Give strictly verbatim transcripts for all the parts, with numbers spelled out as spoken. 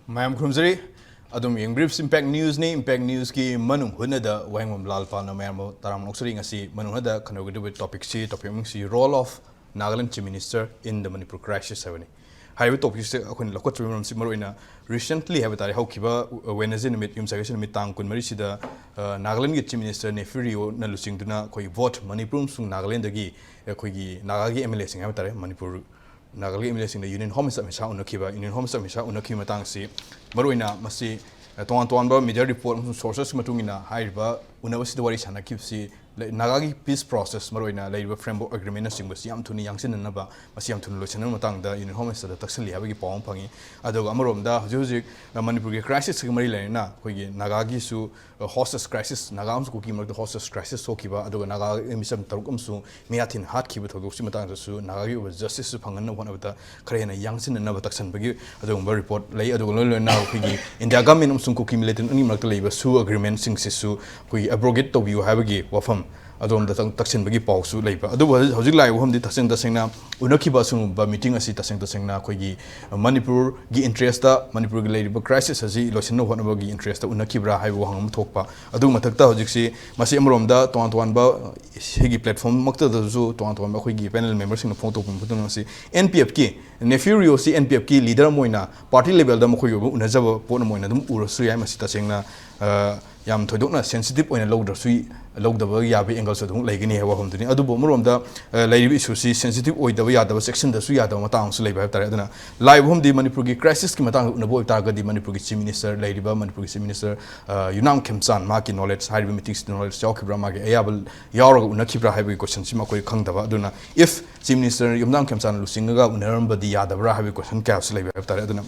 ꯃꯌꯥꯝ ꯈꯨꯔꯨꯝꯖꯔꯤ꯫ ꯑꯗꯨꯝ ꯌꯦꯡꯕꯤꯔꯤꯕꯁꯤ Impact Newsꯅꯤ꯫ Impact Newsꯀꯤ ꯃꯅꯨꯡ ꯍꯨꯠꯅꯗ ꯋꯥꯍꯦꯡꯕꯝ ꯂꯥꯜꯄꯥꯜꯅ ꯃꯌꯥꯝꯕꯨ ꯇꯔꯥꯝꯅ ꯑꯣꯛꯆꯔꯤ꯫ ꯉꯁꯤ ꯃꯅꯨꯡ ꯍꯨꯠꯅꯗ ꯈꯟꯅꯒꯗꯧꯔꯤꯕ topicꯁꯤ, topic ꯃꯃꯤꯡꯁꯤ Role of Nagaland Chief Minister in the Manipur Crisis ꯍꯥꯏꯕꯅꯤ꯫ ꯍꯥꯏꯔꯤꯕ topicꯁꯦ ꯑꯩꯈꯣꯏꯅ ꯂꯧꯈꯠꯆꯕꯒꯤ ꯃꯔꯝꯁꯤ ꯃꯔꯨꯑꯣꯏꯅ recently ꯍꯥꯏꯕ ꯇꯥꯔꯦ, ꯍꯧꯈꯤꯕ Wednesday ꯅꯨꯃꯤꯠ, ꯌꯨꯝꯁꯀꯩꯁ ꯅꯨꯃꯤꯠ ꯇꯥꯡ ꯀꯨꯟꯃꯔꯤꯁꯤꯗ, ꯑ, ꯅꯥꯒꯥꯂꯦꯟꯒꯤ Chief Minister ꯅꯦꯐꯤꯌꯨ ꯔꯤꯑꯣꯅ ꯂꯨꯆꯤꯡꯗꯨꯅ ꯑꯩꯈꯣꯏ both ꯃꯅꯤꯄꯨꯔ ꯑꯃꯁꯨꯡ ꯅꯥꯒꯥꯂꯦꯟꯗꯒꯤ ꯑꯩꯈꯣꯏꯒꯤ ꯅꯥꯒꯥꯒꯤ MLAꯁꯤꯡ ꯍꯥꯏꯕ ꯇꯥꯔꯦ, Manipur ꯅꯥꯒꯥꯂꯦꯟꯒꯤ MLAꯁꯤꯡꯅ Union Home Minister Amit Shah ꯎꯅꯈꯤꯕ꯫ Union Home Minister Amit Shah ꯎꯅꯈꯤꯕ ꯃꯇꯥꯡꯁꯤ ꯃꯔꯨꯑꯣꯏꯅ ꯃꯁꯤ, ꯑ, ꯇꯣꯉꯥꯟ ꯇꯣꯉꯥꯟꯕ media report ꯑꯃꯁꯨꯡ sources ꯃꯇꯨꯡ ꯏꯟꯅ ꯍꯥꯏꯔꯤꯕ ꯎꯅꯕꯁꯤꯗ ꯋꯥꯔꯤ ꯁꯥꯟꯅꯈꯤꯕꯁꯤ ꯂꯩ-, ꯅꯥꯒꯥꯒꯤ peace process, ꯃꯔꯨꯑꯣꯏꯅ ꯂꯩꯔꯤꯕ Framework Agreementꯅꯆꯤꯡꯕꯁꯤ ꯌꯥꯝ ꯊꯨꯅ ꯌꯥꯡꯁꯤꯟꯅꯅꯕ, ꯃꯁꯤ ꯌꯥꯝ ꯊꯨꯅ ꯂꯣꯏꯁꯤꯟꯅꯕ ꯃꯇꯥꯡꯗ Union Home Ministerꯗ ꯇꯛꯁꯤꯜꯂꯤ ꯍꯥꯏꯕꯒꯤ ꯄꯥꯎ ꯑꯃ ꯐꯪꯉꯤ꯫ ꯑꯗꯨꯒ ꯑꯃꯔꯣꯝꯗ ꯍꯧꯖꯤꯛ ꯍꯧꯖꯤꯛ, ꯑ, ꯃꯅꯤꯄꯨꯔꯒꯤ crisisꯀ ꯃꯔꯤ ꯂꯩꯅꯅ ꯑꯩꯈꯣꯏꯒꯤ ꯅꯥꯒꯥꯒꯤꯁꯨ, ꯑ, hostage crisis, ꯅꯥꯒꯥ ꯑꯃꯁꯨꯡ ꯀꯨꯀꯤ ꯃꯔꯛꯇ hostage crisis ꯊꯣꯛꯈꯤꯕ, ꯑꯗꯨꯒ ꯅꯥꯒꯥ ꯃꯤꯆꯝ ꯇꯔꯨꯛ ꯑꯃꯁꯨ ꯃꯤꯌꯥꯊꯤꯟ ꯍꯥꯠꯈꯤꯕ ꯊꯧꯗꯣꯛꯁꯤ ꯃꯇꯥꯡꯗꯁꯨ ꯅꯥꯒꯥꯒꯤ ꯑꯣꯏꯕ justiceꯁꯨ ꯐꯪꯍꯟꯅꯕ ꯍꯣꯠꯅꯕꯗ ꯈꯔ ꯍꯦꯟꯅ ꯌꯥꯡꯁꯤꯟꯅꯅꯕ ꯇꯛꯁꯟꯕꯒꯤ ꯑꯗꯨꯒꯨꯝꯕ report ꯂꯩ꯫ ꯑꯗꯨꯒ ꯂꯣꯏ ꯂꯣꯏꯅꯅ ꯑꯩꯈꯣꯏꯒꯤ India government ꯑꯃꯁꯨꯡ ꯀꯨꯀꯤ militant ꯑꯅꯤ ꯃꯔꯛꯇ ꯂꯩꯕ SoO Agreementꯁꯤꯡꯁꯤꯁꯨ ꯑꯩꯈꯣꯏꯒꯤ abrogate ꯇꯧꯕꯤꯌꯨ ꯍꯥꯏꯕꯒꯤ ꯋꯥꯐꯝ ꯑꯗꯣꯝꯗ ꯇꯛ-, ꯇꯛꯁꯤꯟꯕꯒꯤ ꯄꯥꯎꯁꯨ ꯂꯩꯕ꯫ ꯑꯗꯨꯕꯨ ꯍꯧꯖꯤꯛ, ꯍꯧꯖꯤꯛ ꯂꯥꯛꯏꯕ ꯋꯥꯐꯝꯗꯤ ꯇꯁꯦꯡ ꯇꯁꯦꯡꯅ ꯎꯅꯈꯤꯕ ꯑꯁꯤꯒꯨꯝꯕ meeting ꯑꯁꯤ ꯇꯁꯦꯡ ꯇꯁꯦꯡꯅ ꯑꯩꯈꯣꯏꯒꯤ ꯃꯅꯤꯄꯨꯔꯒꯤ interestꯇ, ꯃꯅꯤꯄꯨꯔꯒꯤ ꯂꯩꯔꯤꯕ crisis ꯑꯁꯤ ꯂꯣꯏꯁꯤꯟꯅꯕ ꯍꯣꯠꯅꯕꯒꯤ interestꯇ ꯎꯅꯈꯤꯕ꯭ꯔꯥ ꯍꯥꯏꯕ ꯋꯥꯍꯪ ꯑꯃ ꯊꯣꯛꯄ꯫ ꯑꯗꯨꯒꯤ ꯃꯊꯛꯇ ꯍꯧꯖꯤꯛꯁꯤ ꯃꯁꯤ ꯑꯃꯔꯣꯝꯗ ꯇꯣꯉꯥꯟ ꯇꯣꯉꯥꯟꯕ ꯁꯤꯒꯤ platform ꯃꯛꯇꯗꯁꯨ ꯇꯣꯉꯥꯟ ꯇꯣꯉꯥꯟꯕ ꯑꯩꯈꯣꯏꯒꯤ panel memberꯁꯤꯡꯅ ꯐꯣꯡꯗꯣꯛꯄ ꯃꯇꯨꯡ ꯑꯁꯤ NPFꯀꯤ, ꯅꯦꯐꯤꯌꯨ ꯔꯤꯑꯣꯁꯤ NPFꯀꯤ leader ꯑꯃ ꯑꯣꯏꯅ party levelꯗ ꯃꯈꯣꯏꯒꯤ ꯑꯣꯏꯕ ꯎꯅꯖꯕ ꯄꯣꯠ ꯑꯃ ꯑꯣꯏꯅ ꯑꯗꯨꯝ ꯎꯔꯁꯨ ꯌꯥꯏ꯫ ꯃꯁꯤ ꯇꯁꯦꯡꯅ, ꯑ, ꯌꯥꯝ ꯊꯣꯏꯗꯣꯛꯅ sensitive ꯑꯣꯏꯅ ꯂꯧꯗ꯭ꯔꯁꯨ, ꯂꯧꯗꯕ ꯌꯥꯕꯒꯤ angleꯁꯨ ꯑꯗꯨꯝ ꯂꯩꯒꯅꯤ ꯍꯥꯏꯕ ꯋꯥꯐꯝꯗꯨꯅꯤ꯫ ꯑꯗꯨꯕꯨ ꯑꯃꯔꯣꯝꯗ, ꯑ, ꯂꯩꯔꯤꯕ issueꯁꯤ sensitive ꯑꯣꯏꯗꯕ ꯌꯥꯗꯕ, ꯆꯦꯛꯁꯤꯟꯗꯕꯁꯨ ꯌꯥꯗꯕ ꯃꯇꯥꯡ ꯑꯃꯁꯨ ꯂꯩꯕ ꯍꯥꯏꯕ ꯇꯥꯔꯦ꯫ ꯑꯗꯨꯅ ꯂꯥꯛꯏꯕ ꯋꯥꯐꯝꯗꯤ ꯃꯅꯤꯄꯨꯔꯒꯤ crisisꯀꯤ ꯃꯇꯥꯡꯗ ꯎꯅꯕ ꯑꯣꯏꯕ ꯇꯥꯔꯒꯗꯤ ꯃꯅꯤꯄꯨꯔꯒꯤ Chief Minister, ꯂꯩꯔꯤꯕ ꯃꯅꯤꯄꯨꯔꯒꯤ Chief Minister, ꯑ, ꯌꯨꯝꯅꯥꯝ ꯈꯦꯝꯆꯥꯟ, ꯃꯍꯥꯛꯀꯤ knowledge, ꯍꯥꯏꯔꯤꯕ meetingꯁꯤꯗ knowledge ꯌꯥꯎꯈꯤꯕ꯭ꯔꯥ, ꯃꯥꯒꯤ ꯑꯌꯥꯕ ꯌꯥꯎꯔꯒ ꯎꯅꯈꯤꯕ꯭ꯔꯥ ꯍꯥꯏꯕꯒꯤ questionꯁꯤꯃ ꯑꯩꯈꯣꯏ ꯈꯪꯗꯕ꯫ ꯑꯗꯨꯅ if Chief Minister ꯌꯨꯝꯅꯥꯝ ꯈꯦꯝꯆꯥꯟ ꯂꯨꯆꯤꯡꯉꯒ ꯎꯅꯔꯝꯕꯗꯤ ꯌꯥꯗꯕ꯭ꯔꯥ ꯍꯥꯏꯕꯒꯤ question ꯀꯌꯥꯁꯨ ꯂꯩꯕ ꯍꯥꯏꯕ ꯇꯥꯔꯦ꯫ ꯑꯗꯨꯅ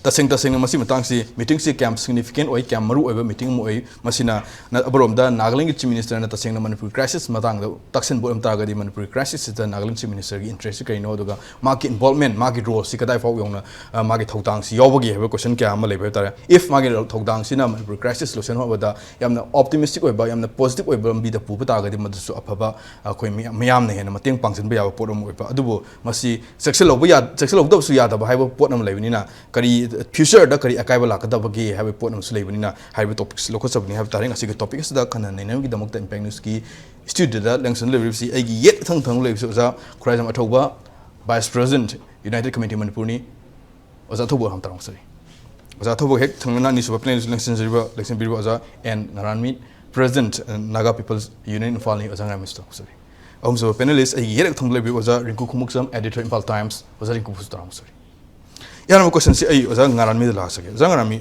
ꯇꯁꯦꯡ ꯇꯁꯦꯡꯅ ꯃꯁꯤ ꯃꯇꯥꯡꯁꯤ, meeting ꯁꯤ ꯀꯌꯥꯝ significant ꯑꯣꯏ, ꯀꯌꯥꯝ ꯃꯔꯨ ꯑꯣꯏꯕ meeting ꯑꯃ ꯑꯣꯏ, ꯃꯁꯤꯅ ꯅ-, ꯑꯃꯔꯣꯝꯗ ꯅꯥꯒꯥꯂꯦꯟꯒꯤ Chief Minister ꯅ ꯇꯁꯦꯡꯅ ꯃꯅꯤꯄꯨꯔ crisis ꯃꯇꯥꯡꯗ ꯇꯛꯁꯤꯟꯕ ꯑꯣꯏꯔꯝ ꯇꯥꯔꯒꯗꯤ, ꯃꯅꯤꯄꯨꯔ crisis ꯁꯤꯗ ꯅꯥꯒꯥꯂꯦꯟ Chief Minister ꯒꯤ interest ꯁꯤ ꯀꯩꯅꯣ, ꯑꯗꯨꯒ ꯃꯥꯒꯤ involvement, ꯃꯥꯒꯤ role ꯁꯤ ꯀꯗꯥꯏ ꯐꯥꯎ ꯌꯧꯅ, ꯑ, ꯃꯥꯒꯤ ꯊꯧꯗꯥꯡꯁꯤ ꯌꯥꯎꯕꯒꯦ ꯍꯥꯏꯕ question ꯀꯌꯥ ꯑꯃ ꯂꯩꯕ ꯍꯥꯏꯕ ꯇꯥꯔꯦ꯫ If ꯃꯥꯒꯤ ꯊꯧꯗꯥꯡꯁꯤꯅ ꯃꯅꯤꯄꯨꯔ crisis ꯂꯣꯏꯁꯤꯟꯅꯕꯗ ꯌꯥꯝꯅ optimistic ꯑꯣꯏꯕ, ꯌꯥꯝꯅ positive ꯑꯣꯏꯕ ꯂꯝꯕꯤꯗ ꯄꯨꯕ ꯇꯥꯔꯒꯗꯤ, ꯃꯗꯨꯁꯨ ꯑꯐꯕ, ꯑꯩꯈꯣꯏ ꯃꯤꯌꯥꯝ, ꯃꯤꯌꯥꯝꯅ ꯍꯦꯟꯅ ꯃꯇꯦꯡ ꯄꯥꯡꯁꯤꯟꯕ ꯌꯥꯕ ꯄꯣꯠ ꯑꯃ ꯑꯣꯏꯕ꯫ ꯑꯗꯨꯕꯨ ꯃꯁꯤ ꯆꯦꯛꯁꯤꯜꯍꯧꯕ ꯌꯥ-, ꯆꯦꯛꯁꯤꯜꯍꯧꯗꯕꯁꯨ ꯌꯥꯗꯕ ꯍꯥꯏꯕ ꯄꯣꯠ ꯑꯃ ꯂꯩꯕꯅꯤꯅ, ꯀꯔꯤ future ꯗ ꯀꯔꯤ ꯑꯀꯥꯏꯕ ꯂꯥꯛꯀꯗꯕꯒꯦ ꯍꯥꯏꯕ ꯄꯣꯠ ꯑꯃꯁꯨ ꯂꯩꯕꯅꯤꯅ, ꯍꯥꯏꯔꯤꯕ topic ꯁꯤ ꯂꯧꯈꯠꯆꯕꯅꯤ ꯍꯥꯏꯕ ꯇꯥꯔꯦ꯫ ꯉꯁꯤꯒꯤ topic ꯑꯁꯤꯗ ꯈꯟꯅ ꯅꯩꯅꯕꯒꯤꯗꯃꯛꯇ Impact News ꯀꯤ studio ꯗ ꯂꯦꯡꯁꯟ ꯂꯩꯕꯤꯔꯤꯕꯁꯤ ꯑꯩꯒꯤ ꯌꯦꯠ ꯊꯪ ꯊꯪ ꯂꯩꯕꯁꯤ ꯑꯣꯖꯥ Khuraijam ꯑꯊꯧꯕ, Vice President, United Committee ꯃꯅꯤꯄꯨꯔꯅꯤ꯫ ꯑꯣꯖꯥ ꯑꯊꯧꯕ ꯍꯥꯟꯅ ꯇꯥꯔꯥꯎꯖꯔꯤ꯫ ꯑꯣꯖꯥ ꯑꯊꯧꯕ ꯍꯦꯛ ꯊꯪꯅꯅ ꯑꯅꯤꯁꯨꯕ panel ꯂꯦꯡꯁꯤꯟꯖꯔꯤꯕ, ꯂꯦꯡꯁꯤꯟꯕꯤꯔꯤꯕ ꯑꯣꯖꯥ N Ngaranmi, President, Naga People's Union ꯏꯝꯐꯥꯜꯅꯤ꯫ ꯑꯣꯖꯥ ꯉꯔꯥꯟꯃꯤꯁꯨ ꯇꯥꯔꯥꯎꯖꯔꯤ꯫ ꯑꯍꯨꯝꯁꯨꯕ panelist ꯑꯩꯒꯤ ꯌꯦꯠ ꯊꯪꯕ ꯂꯩꯕꯤꯔꯤꯕ ꯑꯣꯖꯥ ꯔꯤꯡꯀꯨ ꯈꯣꯡꯎꯞꯖꯝ, Editor, Imphal Times꯫ ꯑꯣꯖꯥ ꯔꯤꯡꯀꯨꯕꯨꯁꯨ ꯇꯥꯔꯥꯎꯖꯔꯤ꯫ ꯏꯌꯥꯝꯕ, question ꯁꯤ ꯑꯩ ꯑꯣꯖꯥ ꯉꯔꯥꯟꯃꯤꯗ ꯂꯥꯛꯆꯒꯦ꯫ ꯑꯣꯖꯥ ꯉꯔꯥꯟꯃꯤ,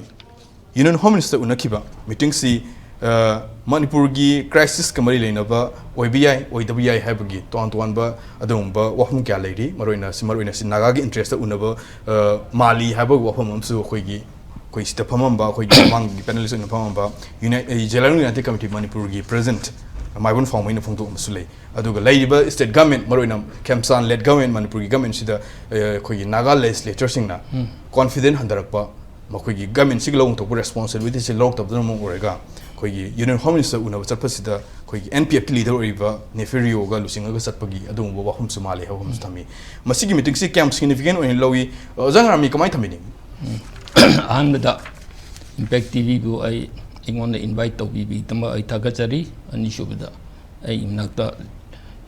Union Home Minister ꯎꯅꯈꯤꯕ meeting ꯁꯤ, ꯑ, ꯃꯅꯤꯄꯨꯔꯒꯤ crisis ꯀ ꯃꯔꯤ ꯂꯩꯅꯕ ꯑꯣꯏꯕ ꯌꯥꯏ, ꯑꯣꯏꯗꯕ ꯌꯥꯏ ꯍꯥꯏꯕꯒꯤ ꯇꯣꯉꯥꯟ ꯇꯣꯉꯥꯟꯕ ꯑꯗꯨꯒꯨꯝꯕ ꯋꯥꯐꯝ ꯀꯌꯥ ꯂꯩꯔꯤ꯫ ꯃꯔꯨꯑꯣꯏꯅ ꯁꯤ, ꯃꯔꯨꯑꯣꯏꯅ ꯁꯤ ꯅꯥꯒꯥꯒꯤ interest ꯎꯅꯕ, ꯑ, ꯃꯥꯜꯂꯤ ꯍꯥꯏꯕꯒꯤ ꯋꯥꯐꯝ ꯑꯃꯁꯨ ꯑꯩꯈꯣꯏꯒꯤ, ꯑꯩꯈꯣꯏ ꯁꯤꯗ ꯐꯝꯃꯝꯕ, ꯑꯩꯈꯣꯏꯒꯤ ꯃꯃꯥꯡꯒꯤ panelist ꯑꯣꯏꯅ ꯐꯝꯃꯝꯕ Uni-, ꯑ, Zeliangrong United Committee ꯃꯅꯤꯄꯨꯔꯒꯤ President ꯃꯥꯏꯕꯝ ꯐꯥꯎꯃꯩꯅ ꯐꯣꯡꯗꯣꯛꯄ ꯑꯃꯁꯨ ꯂꯩ꯫ ꯑꯗꯨꯒ ꯂꯩꯔꯤꯕ state government, ꯃꯔꯨꯑꯣꯏꯅ ꯈꯦꯝꯆꯥꯟ led government, ꯃꯅꯤꯄꯨꯔꯒꯤ government ꯁꯤꯗ, ꯑ, ꯑꯩꯈꯣꯏꯒꯤ ꯅꯥꯒꯥ legislature ꯁꯤꯡꯅ confidence ꯍꯟꯊꯔꯛꯄ, ꯃꯈꯣꯏꯒꯤ government ꯁꯤꯒꯤ ꯂꯧꯐꯝ ꯊꯣꯛꯄ responsibility ꯁꯤ ꯂꯧꯔꯛꯇꯕꯗꯨꯅ ꯃꯔꯝ ꯑꯣꯏꯔꯒ, ꯑꯩꯈꯣꯏꯒꯤ Union Home Minister ꯎꯅꯕ ꯆꯠꯄꯁꯤꯗ ꯑꯩꯈꯣꯏꯒꯤ N P F ꯀꯤ leader ꯑꯣꯏꯔꯤꯕ Neiphiu Rio ꯒ ꯂꯨꯆꯤꯡꯉꯒ ꯆꯠꯄꯒꯤ ꯑꯗꯨꯒꯨꯝꯕ ꯋꯥꯐꯝꯁꯨ ꯃꯥꯜꯂꯤ ꯍꯥꯏꯕ ꯑꯃꯁꯨ ꯊꯝꯃꯤ꯫ ꯃꯁꯤꯒꯤ meeting ꯁꯤ ꯀꯌꯥꯝ significant ꯑꯣꯏꯅ ꯂꯧꯏ? ꯑꯣꯖꯥ ꯉꯔꯥꯃꯤ, ꯀꯃꯥꯏꯅ ꯊꯝꯕꯤꯅꯤꯡꯏ? ꯑꯍꯥꯟꯕꯗ Impact T V ꯕꯨ ꯑꯩ, ꯑꯩꯉꯣꯟꯗ invite ꯇꯧꯕꯤꯕꯒꯤꯗꯃꯛ ꯑꯩ ꯊꯥꯒꯠꯆꯔꯤ꯫ ꯑꯅꯤꯁꯨꯕꯗ, ꯑꯩ ꯏꯅꯥꯛꯇ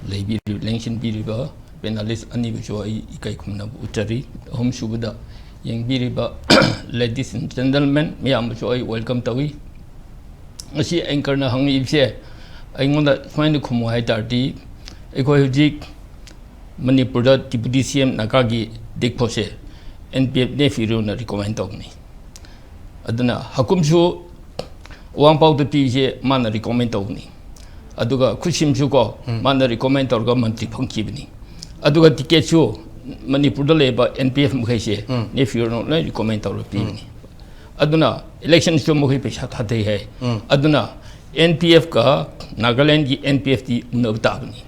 ꯂꯩꯕꯤꯔꯤ-, ꯂꯦꯡꯁꯤꯟꯕꯤꯔꯤꯕ panelist ꯑꯅꯤꯕꯨꯁꯨ ꯑꯩ ꯏꯀꯥꯏ ꯈꯨꯝꯅꯕ ꯎꯠꯆꯔꯤ꯫ ꯑꯍꯨꯝꯁꯨꯕꯗ, ꯌꯦꯡꯕꯤꯔꯤꯕ ladies and gentlemen ꯃꯌꯥꯝꯕꯨꯁꯨ ꯑꯩ welcome ꯇꯧꯏ꯫ ꯉꯁꯤ anchor ꯅ ꯍꯪꯉꯛꯏꯕꯁꯦ ꯑꯩꯉꯣꯟꯗ ꯁꯨꯃꯥꯏꯅ ꯈꯨꯝꯃꯨ ꯍꯥꯏ ꯇꯥꯔꯗꯤ, ꯑꯩꯈꯣꯏ ꯍꯧꯖꯤꯛ ꯃꯅꯤꯄꯨꯔꯗ Deputy C M ꯅꯥꯒꯥꯒꯤ ꯗꯤꯛꯐꯣꯁꯦ N P F Neiphiu Rio ꯅ recommend ꯇꯧꯕꯅꯤ꯫ ꯑꯗꯨꯅ ꯍꯀꯨꯝꯁꯨ ꯑꯋꯥꯡꯄꯥꯎꯗ ꯄꯤꯕꯁꯦ ꯃꯥꯅ recommend ꯇꯧꯕꯅꯤ꯫ ꯑꯗꯨꯒ ꯈꯨꯠꯁꯤꯝꯁꯨ ꯀꯣ, ꯎꯝ꯫ ꯃꯥꯅ recommend ꯇꯧꯔꯒ ꯃꯟꯇ꯭ꯔꯤ ꯐꯪꯈꯤꯕꯅꯤ꯫ ꯑꯗꯨꯒ ticket ꯁꯨ ꯃꯅꯤꯄꯨꯔꯗ ꯂꯩꯕ N P F ꯃꯈꯩꯁꯦ ꯎꯝ. ꯅꯦꯐꯤꯌꯨꯔꯅ ꯂꯣꯏ ꯔꯤꯀꯃꯦꯟ ꯇꯧꯔꯒ ꯄꯤꯕꯅꯤ꯫ ꯎꯝ. ꯑꯗꯨꯅ ꯏꯂꯦꯛꯁꯟꯁꯨ ꯃꯈꯣꯏ ꯄꯩꯁꯥ ꯊꯥꯗꯩ ꯍꯥꯏ꯫ ꯎꯝ. ꯑꯗꯨꯅ N P F ꯀ ꯅꯥꯒꯥꯂꯦꯟꯒꯤ N P F ꯇꯤ ꯎꯅꯕ ꯇꯥꯕꯅꯤ,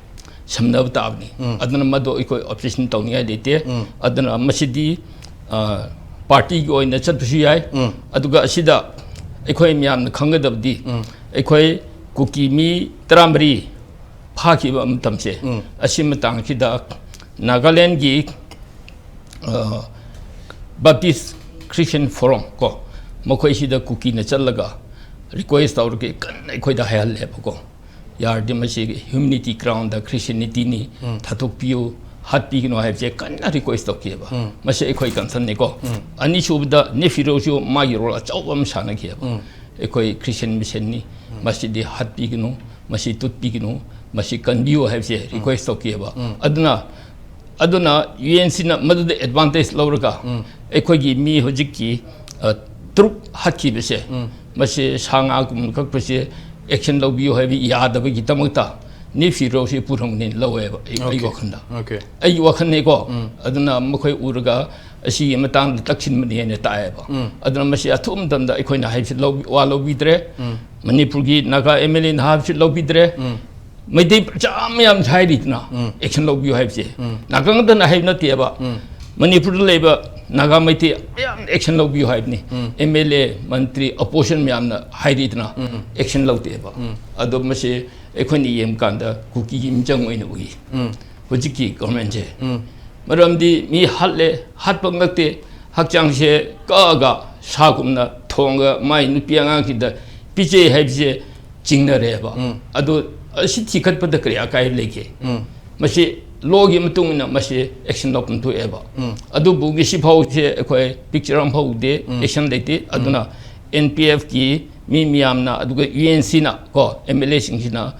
ꯁꯝꯅꯕ ꯇꯥꯕꯅꯤ꯫ ꯎꯝ. ꯑꯗꯨꯅ ꯃꯗꯨ ꯑꯩꯈꯣꯏ ꯑꯣꯄꯣꯖꯤꯁꯟ ꯇꯧꯅꯤꯡꯉꯥꯏ ꯂꯩꯇꯦ꯫ ꯎꯝ. ꯑꯗꯨꯅ ꯃꯁꯤꯗꯤ, ꯑ, ꯄꯥꯔꯇꯤꯒꯤ ꯑꯣꯏꯅ ꯆꯠꯄꯁꯨ ꯌꯥꯏ꯫ ꯎꯝ. ꯑꯗꯨꯒ ꯑꯁꯤꯗ ꯑꯩꯈꯣꯏ ꯃꯌꯥꯝꯅ ꯈꯪꯒꯗꯕꯗꯤ, ꯎꯝ. ꯑꯩꯈꯣꯏ ꯀꯨꯀꯤ ꯃꯤ ꯇꯔꯥꯃꯔꯤ ꯐꯥꯈꯤꯕ ꯃꯇꯝꯁꯦ, ꯎꯝ. ꯑꯁꯤ ꯃꯇꯥꯡꯁꯤꯗ ꯅꯥꯒꯥꯂꯦꯟꯒꯤ, ꯑ, Baptist Christian Forum ꯀꯣ, ꯃꯈꯣꯏꯁꯤꯗ ꯀꯨꯀꯤꯅ ꯆꯠꯂꯒ ꯔꯤꯀ꯭ꯋꯦꯁ ꯇꯧꯔꯒ ꯀꯟꯅ ꯑꯩꯈꯣꯏꯗ ꯍꯥꯏꯍꯜꯂꯦꯕꯀꯣ꯫ ꯌꯥꯔꯗꯤ ꯃꯁꯤ ꯍ꯭ꯌꯨꯃꯤꯅꯤꯇꯤ ꯒ꯭ꯔꯥꯎꯟꯗ ꯈ꯭ꯔꯤꯁꯇꯤꯌꯥꯅꯤꯇꯤꯅꯤ, ꯎꯝ. ꯊꯥꯗꯣꯛꯄꯤꯌꯨ, ꯍꯥꯠꯄꯤꯒꯅꯨ ꯍꯥꯏꯕꯁꯦ ꯀꯟꯅ ꯔꯤꯀ꯭ꯋꯦꯁ ꯇꯧꯈꯤꯑꯕ꯫ ꯎꯝ. ꯃꯁꯤ ꯑꯩꯈꯣꯏ ꯀꯟꯁꯔꯟꯅꯤꯀꯣ꯫ ꯎꯝ. ꯑꯅꯤꯁꯨꯕꯗ ꯅꯦꯐꯤꯌꯨꯔꯁꯨ ꯃꯥꯒꯤ ꯔꯣꯜ ꯑꯆꯧꯕ ꯑꯃ ꯁꯥꯟꯅꯈꯤꯑꯕ꯫ ꯎꯝ. ꯑꯩꯈꯣꯏ ꯈ꯭ꯔꯤꯁꯇꯤꯌꯥꯟ ꯃꯤꯁꯟꯅꯤ, ꯎꯝ. ꯃꯁꯤꯗꯤ ꯍꯥꯠꯄꯤꯒꯅꯨ, ꯃꯁꯤ ꯇꯨꯠꯄꯤꯒꯅꯨ, ꯃꯁꯤ ꯀꯟꯕꯤꯌꯨ ꯍꯥꯏꯕꯁꯦ ꯎꯝ. ꯔꯤꯀ꯭ꯋꯦꯁ ꯇꯧꯈꯤꯑꯕ꯫ ꯎꯝ. ꯑꯗꯨꯅ, ꯑꯗꯨꯅ ꯌꯨ ꯑꯦꯟ ꯁꯤꯅ ꯃꯗꯨꯗ ꯑꯦꯗꯚꯥꯟꯇꯦꯖ ꯂꯧꯔꯒ ꯎꯝ. ꯑꯩꯈꯣꯏꯒꯤ ꯃꯤ ꯍꯧꯖꯤꯛꯀꯤ, ꯑ, ꯇꯔꯨꯛ ꯍꯥꯠꯈꯤꯕꯁꯦ, ꯎꯝ. ꯃꯁꯤ ꯁꯥ ꯉꯥꯒꯨꯝꯕ ꯀꯛꯄꯁꯦ ꯑꯦꯛꯁꯟ ꯂꯧꯕꯤꯌꯨ ꯍꯥꯏꯕ ꯌꯥꯗꯕꯒꯤꯗꯃꯛꯇ ꯅꯦꯐꯤꯌꯨꯔꯁꯤ ꯄꯨꯔꯝꯒꯅꯤ ꯂꯧꯋꯦꯕ ꯑꯩ, ꯑꯩꯒꯤ ꯑꯣꯀꯦ. ꯋꯥꯈꯜꯗ꯫ ꯑꯣꯀꯦ. ꯑꯩꯒꯤ ꯋꯥꯈꯜꯅꯤꯀꯣ꯫ ꯎꯝ. ꯑꯗꯨꯅ ꯃꯈꯣꯏ ꯎꯔꯒ ꯑꯁꯤꯒꯤ ꯃꯇꯥꯡꯗ ꯇꯛꯁꯤꯟꯕꯅꯤ ꯍꯥꯏꯅ ꯇꯥꯏꯌꯦꯕ꯫ ꯎꯝ. ꯑꯗꯨꯅ ꯃꯁꯤ ꯑꯊꯨꯕ ꯃꯇꯝꯗ ꯑꯩꯈꯣꯏꯅ ꯍꯥꯏꯕꯁꯤ ꯂꯧꯕꯤ-, ꯋꯥ ꯂꯧꯕꯤꯗ꯭ꯔꯦ꯫ ꯎꯝ. ꯃꯅꯤꯄꯨꯔꯒꯤ ꯅꯥꯒꯥ ꯑꯦꯝ ꯑꯦꯜ ꯑꯦꯅ ꯍꯥꯏꯕꯁꯤ ꯂꯧꯕꯤꯗ꯭ꯔꯦ꯫ ꯎꯝ. ꯃꯩꯇꯩ ꯄ꯭ꯔꯖꯥ ꯃꯌꯥꯝꯁꯨ ꯍꯥꯏꯔꯤꯗꯅ ꯎꯝ. ꯑꯦꯛꯁꯟ ꯂꯧꯕꯤꯌꯨ ꯍꯥꯏꯕꯁꯦ꯫ ꯎꯝ. ꯅꯥꯒꯥ ꯉꯥꯛꯇꯅ ꯍꯥꯏꯕ ꯅꯠꯇꯦꯕ꯫ ꯎꯝ. ꯃꯅꯤꯄꯨꯔꯗ ꯂꯩꯕ ꯅꯥꯒꯥ ꯃꯩꯇꯩ ꯃꯌꯥꯝꯅ ꯑꯦꯛꯁꯟ ꯂꯧꯕꯤꯌꯨ ꯍꯥꯏꯕꯅꯤ꯫ ꯎꯝ. ꯑꯦꯝ ꯑꯦꯜ ꯑꯦ, ꯃꯟꯇ꯭ꯔꯤ, ꯑꯣꯄꯣꯖꯤꯁꯟ ꯃꯌꯥꯝꯅ ꯍꯥꯏꯔꯤꯗꯅ ꯎꯝ. ꯑꯦꯛꯁꯟ ꯂꯧꯗꯦꯕ꯫ ꯎꯝ. ꯑꯗꯣ ꯃꯁꯤ ꯑꯩꯈꯣꯏꯅ ꯌꯦꯡꯕ ꯀꯥꯟꯗ ꯀꯨꯀꯤꯒꯤ ꯃꯤꯆꯪ ꯑꯣꯏꯅ ꯎꯏ ꯎꯝ. ꯍꯧꯖꯤꯛꯀꯤ ꯒꯣꯔꯃꯦꯟꯁꯦ꯫ ꯎꯝ. ꯃꯔꯝꯗꯤ ꯃꯤ ꯍꯥꯠꯂꯦ, ꯍꯥꯠꯄ ꯅꯠꯇꯦ, ꯍꯛꯆꯥꯡꯁꯦ ꯀꯛꯑꯒ ꯁꯥꯒꯨꯝꯅ ꯊꯣꯡꯉꯒ ꯃꯥꯏ ꯅꯨꯄꯤ ꯑꯉꯥꯡꯁꯤꯡꯗ ꯄꯤꯖꯩ ꯍꯥꯏꯕꯁꯦ ꯆꯤꯡꯅꯔꯦꯕ꯫ ꯎꯝ. ꯑꯗꯣ ꯑꯁꯤ ꯊꯤꯈꯠꯄꯗ ꯀꯔꯤ ꯑꯀꯥꯏꯕ ꯂꯩꯒꯦ? ꯎꯝ. ꯃꯁꯤ ꯂꯣꯒꯤ ꯃꯇꯨꯡ ꯏꯟꯅ ꯃꯁꯤ ꯑꯦꯛꯁꯟ ꯂꯧꯐꯝ ꯊꯣꯛꯑꯦꯕ꯫ ꯎꯝ. ꯑꯗꯨꯕꯨ ꯉꯁꯤ ꯐꯥꯎꯁꯦ ꯑꯩꯈꯣꯏ ꯄꯤꯛꯆꯔ ꯑꯃ ꯐꯥꯎ ꯎꯗꯦ, ꯎꯝ. ꯑꯦꯛꯁꯟ ꯂꯩꯇꯦ꯫ ꯎꯝ. ꯑꯗꯨꯅ N P F ꯀꯤ ꯃꯤ ꯃꯌꯥꯝꯅ, ꯑꯗꯨꯒ ꯌꯨ ꯑꯦꯟ ꯁꯤꯅ ꯀꯣ, ꯑꯦꯝ ꯑꯦꯜ ꯑꯦꯁꯤꯡꯁꯤꯅ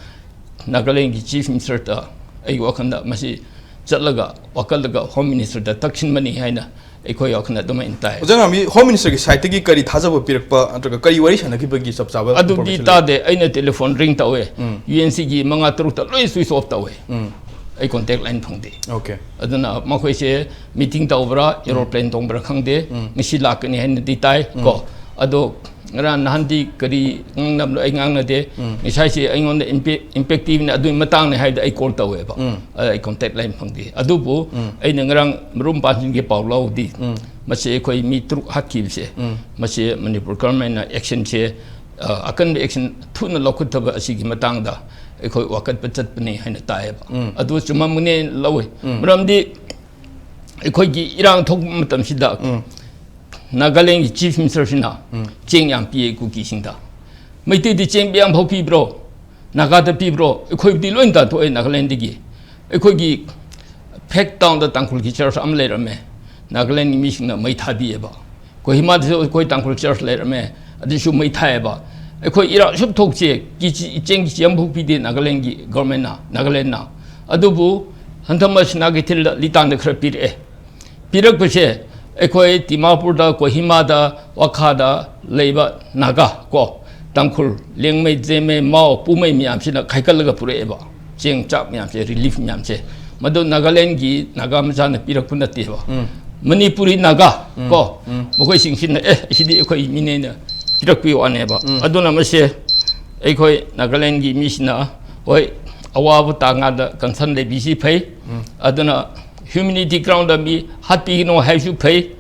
ꯅꯥꯒꯥꯂꯦꯟꯒꯤ ꯆꯤꯐ ꯃꯤꯅꯤꯁꯇꯔꯗ ꯑꯩꯒꯤ ꯋꯥꯈꯜꯗ ꯃꯁꯤ ꯆꯠꯂꯒ ꯋꯥꯀꯠꯂꯒ ꯍꯣꯝ ꯃꯤꯅꯤꯁꯇꯔꯗ ꯇꯛꯁꯤꯟꯕꯅꯤ ꯍꯥꯏꯅ ꯑꯩꯈꯣꯏ ꯋꯥꯈꯜꯗ ꯑꯗꯨꯃꯥꯏꯅ ꯇꯥꯏ꯫ ꯑꯣꯖꯥ ꯉꯥꯃꯤ, ꯍꯣꯝ ꯃꯤꯅꯤꯁꯇꯔꯒꯤ ꯁꯥꯏꯠꯇꯒꯤ ꯀꯔꯤ ꯊꯥꯖꯕ ꯄꯤꯔꯛꯄ ꯅꯠꯇ꯭ꯔꯒ ꯀꯔꯤ ꯋꯥꯔꯤ ꯁꯥꯟꯅꯈꯤꯕꯒꯤ ꯆꯞ ꯆꯥꯕ ꯑꯗꯨꯗꯤ ꯏꯟꯐꯣꯔꯃꯦꯁꯟ ꯂꯩ? ꯇꯥꯗꯦ꯫ ꯑꯩꯅ ꯇꯦꯂꯤꯐꯣꯟ ꯔꯤꯡ ꯇꯧꯋꯦ, ꯎꯝ. ꯌꯨ ꯑꯦꯟ ꯁꯤꯒꯤ ꯃꯉꯥ ꯇꯔꯨꯛꯇ ꯂꯣꯏ ꯁ꯭ꯋꯤꯆ ꯑꯣꯐ ꯇꯧꯋꯦ꯫ ꯎꯝ. ꯑꯩ ꯀꯣꯟꯇꯦꯛ ꯂꯥꯏꯟ ꯐꯪꯗꯦ꯫ ꯑꯣꯀꯦ꯫ ꯑꯗꯨꯅ ꯃꯈꯣꯏꯁꯦ ꯃꯤꯇꯤꯡ ꯇꯧꯕ꯭ꯔꯥ, ꯑꯦꯔꯣꯄ꯭ꯂꯦꯟ ꯇꯣꯡꯕ꯭ꯔꯥ ꯈꯪꯗꯦ, ꯉꯁꯤ ꯂꯥꯛꯀꯅꯤ ꯍꯥꯏꯅꯗꯤ ꯇꯥꯏ ꯀꯣ꯫ ꯑꯗꯣ ꯉꯔꯥꯡ ꯅꯍꯥꯟꯗꯤ ꯀꯔꯤ ꯉꯥꯡꯅꯕꯅꯣ ꯑꯩ ꯉꯥꯡꯅꯗꯦ꯫ ꯉꯁꯥꯏꯁꯦ ꯑꯩꯉꯣꯟꯗ ꯏꯝꯄꯦꯛ ꯏꯝꯄꯦꯛꯇꯤꯚꯅ ꯑꯗꯨꯒꯤ ꯃꯇꯥꯡꯅꯦ ꯍꯥꯏꯕꯗ ꯑꯩ ꯀꯣꯜ ꯇꯧꯋꯦꯕ꯫ ꯑꯗ ꯑꯩ ꯀꯣꯟꯇꯦꯛ ꯂꯥꯏꯟ ꯐꯪꯗꯦ꯫ ꯑꯗꯨꯕꯨ ꯑꯩꯅ ꯉꯔꯥꯡ ꯃꯔꯨꯞ ꯃꯄꯥꯟꯁꯤꯡꯒꯤ ꯄꯥꯎ ꯂꯧꯕꯗꯤ ꯃꯁꯤ ꯑꯩꯈꯣꯏ ꯃꯤ ꯇꯔꯨꯛ ꯍꯥꯠꯈꯤꯕꯁꯦ, ꯃꯁꯤ ꯃꯅꯤꯄꯨꯔ ꯒꯚꯔꯟꯃꯦꯟꯅ ꯑꯦꯛꯁꯟꯁꯦ, ꯑ, ꯑꯀꯟꯕ ꯑꯦꯛꯁꯟ ꯊꯨꯅ ꯂꯧꯈꯠꯇꯕ ꯑꯁꯤꯒꯤ ꯃꯇꯥꯡꯗ ꯑꯩꯈꯣꯏ ꯋꯥꯀꯠꯄ ꯆꯠꯄꯅꯤ ꯍꯥꯏꯅ ꯇꯥꯏꯌꯦꯕ꯫ ꯑꯗꯨ ꯆꯨꯝꯃꯝꯒꯅꯤ ꯂꯧꯋꯦ꯫ ꯃꯔꯝꯗꯤ ꯑꯩꯈꯣꯏꯒꯤ ꯏꯔꯥꯡ ꯊꯣꯛꯄ ꯃꯇꯝꯁꯤꯗ ꯅꯥꯒꯥꯂꯦꯟꯒꯤ ꯆꯤꯐ ꯃꯤꯅꯤꯁꯇꯔꯁꯤꯅ ꯆꯦꯡ ꯌꯥꯝ ꯄꯤꯌꯦ ꯀꯨꯀꯤꯁꯤꯡꯗ꯫ ꯃꯩꯇꯩꯗꯤ ꯆꯦꯡ ꯌꯥꯝꯐꯥꯎ ꯄꯤꯕ꯭ꯔꯣ? ꯅꯥꯒꯥꯗ ꯄꯤꯕ꯭ꯔꯣ? ꯑꯩꯈꯣꯏꯕꯨꯗꯤ ꯂꯣꯏ ꯇꯥꯟꯊꯣꯛꯑꯦ ꯅꯥꯒꯥꯂꯦꯟꯗꯒꯤ꯫ ꯑꯩꯈꯣꯏꯒꯤ ꯐꯦꯛ ꯇꯥꯎꯟꯗ ꯇꯥꯡꯈꯨꯜꯒꯤ ꯆꯔꯆ ꯑꯃ ꯂꯩꯔꯝꯃꯦ, ꯅꯥꯒꯥꯂꯦꯟꯒꯤ ꯃꯤꯁꯤꯡꯅ ꯃꯩ ꯊꯥꯕꯤꯌꯦꯕ꯫ ꯀꯣꯍꯤꯃꯥꯗꯁꯨ ꯑꯩꯈꯣꯏ ꯇꯥꯡꯈꯨꯜ ꯆꯔꯆ ꯂꯩꯔꯝꯃꯦ, ꯑꯗꯨꯁꯨ ꯃꯩ ꯊꯥꯏꯌꯦꯕ꯫ ꯑꯩꯈꯣꯏ ꯏꯔꯥꯡ ꯁꯨꯞ ꯊꯣꯛꯁꯦ, ꯀꯤꯆꯤ-, ꯆꯦꯡ ꯀꯤꯆꯤ ꯑꯃꯐꯥꯎ ꯄꯤꯗꯦ ꯅꯥꯒꯥꯂꯦꯟꯒꯤ ꯒꯣꯔꯃꯦꯟꯅ, ꯅꯥꯒꯥꯂꯦꯟꯅ꯫ ꯑꯗꯨꯕꯨ ꯍꯟꯗꯛ ꯃꯁꯤꯅꯥ ꯀꯩꯊꯦꯜꯗ ꯂꯤꯇꯥꯟꯗ ꯈꯔ ꯄꯤꯔꯛꯑꯦ꯫ ꯄꯤꯔꯛꯄꯁꯦ ꯑꯩꯈꯣꯏ ꯗꯤꯃꯥꯄꯨꯔꯗ, ꯀꯣꯍꯤꯃꯥꯗ, ꯋꯥꯈꯥꯗ ꯂꯩꯕ ꯅꯥꯒꯥ ꯀꯣ, ꯇꯥꯡꯈꯨꯜ, ꯂꯦꯡꯃꯩ, ꯖꯦꯃꯩ, ꯃꯥꯎ, ꯄꯨꯃꯩ ꯃꯌꯥꯝꯁꯤꯅ ꯈꯥꯏꯒꯠꯂꯒ ꯄꯨꯔꯛꯑꯦꯕ꯫ ꯆꯦꯡ ꯆꯥꯛ ꯃꯌꯥꯝꯁꯦ, ꯔꯤꯂꯤꯐ ꯃꯌꯥꯝꯁꯦ, ꯃꯗꯨ ꯅꯥꯒꯥꯂꯦꯟꯒꯤ ꯅꯥꯒꯥ ꯃꯆꯥꯅ ꯄꯤꯔꯛꯄ ꯅꯠꯇꯦꯕ꯫ ꯃꯅꯤꯄꯨꯔꯤ ꯅꯥꯒꯥ ꯀꯣ, ꯃꯈꯣꯏꯁꯤꯡꯁꯤꯅ, "ꯑꯦ, ꯑꯁꯤꯗꯤ ꯑꯩꯈꯣꯏ ꯃꯤꯅꯦꯅ" ꯄꯤꯔꯛꯄꯒꯤ ꯋꯥꯅꯦꯕ꯫ ꯑꯗꯨꯅ ꯃꯁꯦ ꯑꯩꯈꯣꯏ ꯅꯥꯒꯥꯂꯦꯟꯒꯤ ꯃꯤꯁꯤꯅ, ꯍꯣꯏ, ꯑꯋꯥꯕ ꯇꯥꯡꯉꯥꯗ ꯀꯟꯁꯔꯟ ꯂꯩꯕꯤꯁꯤ ꯐꯩ꯫ ꯑꯗꯨꯅ ꯍ꯭ꯌꯨꯃꯤꯅꯤꯇꯤ ꯒ꯭ꯔꯥꯎꯟꯗ ꯃꯤ ꯍꯥꯠꯄꯤꯒꯅꯣ ꯍꯥꯏꯕꯁꯨ ꯐꯩ,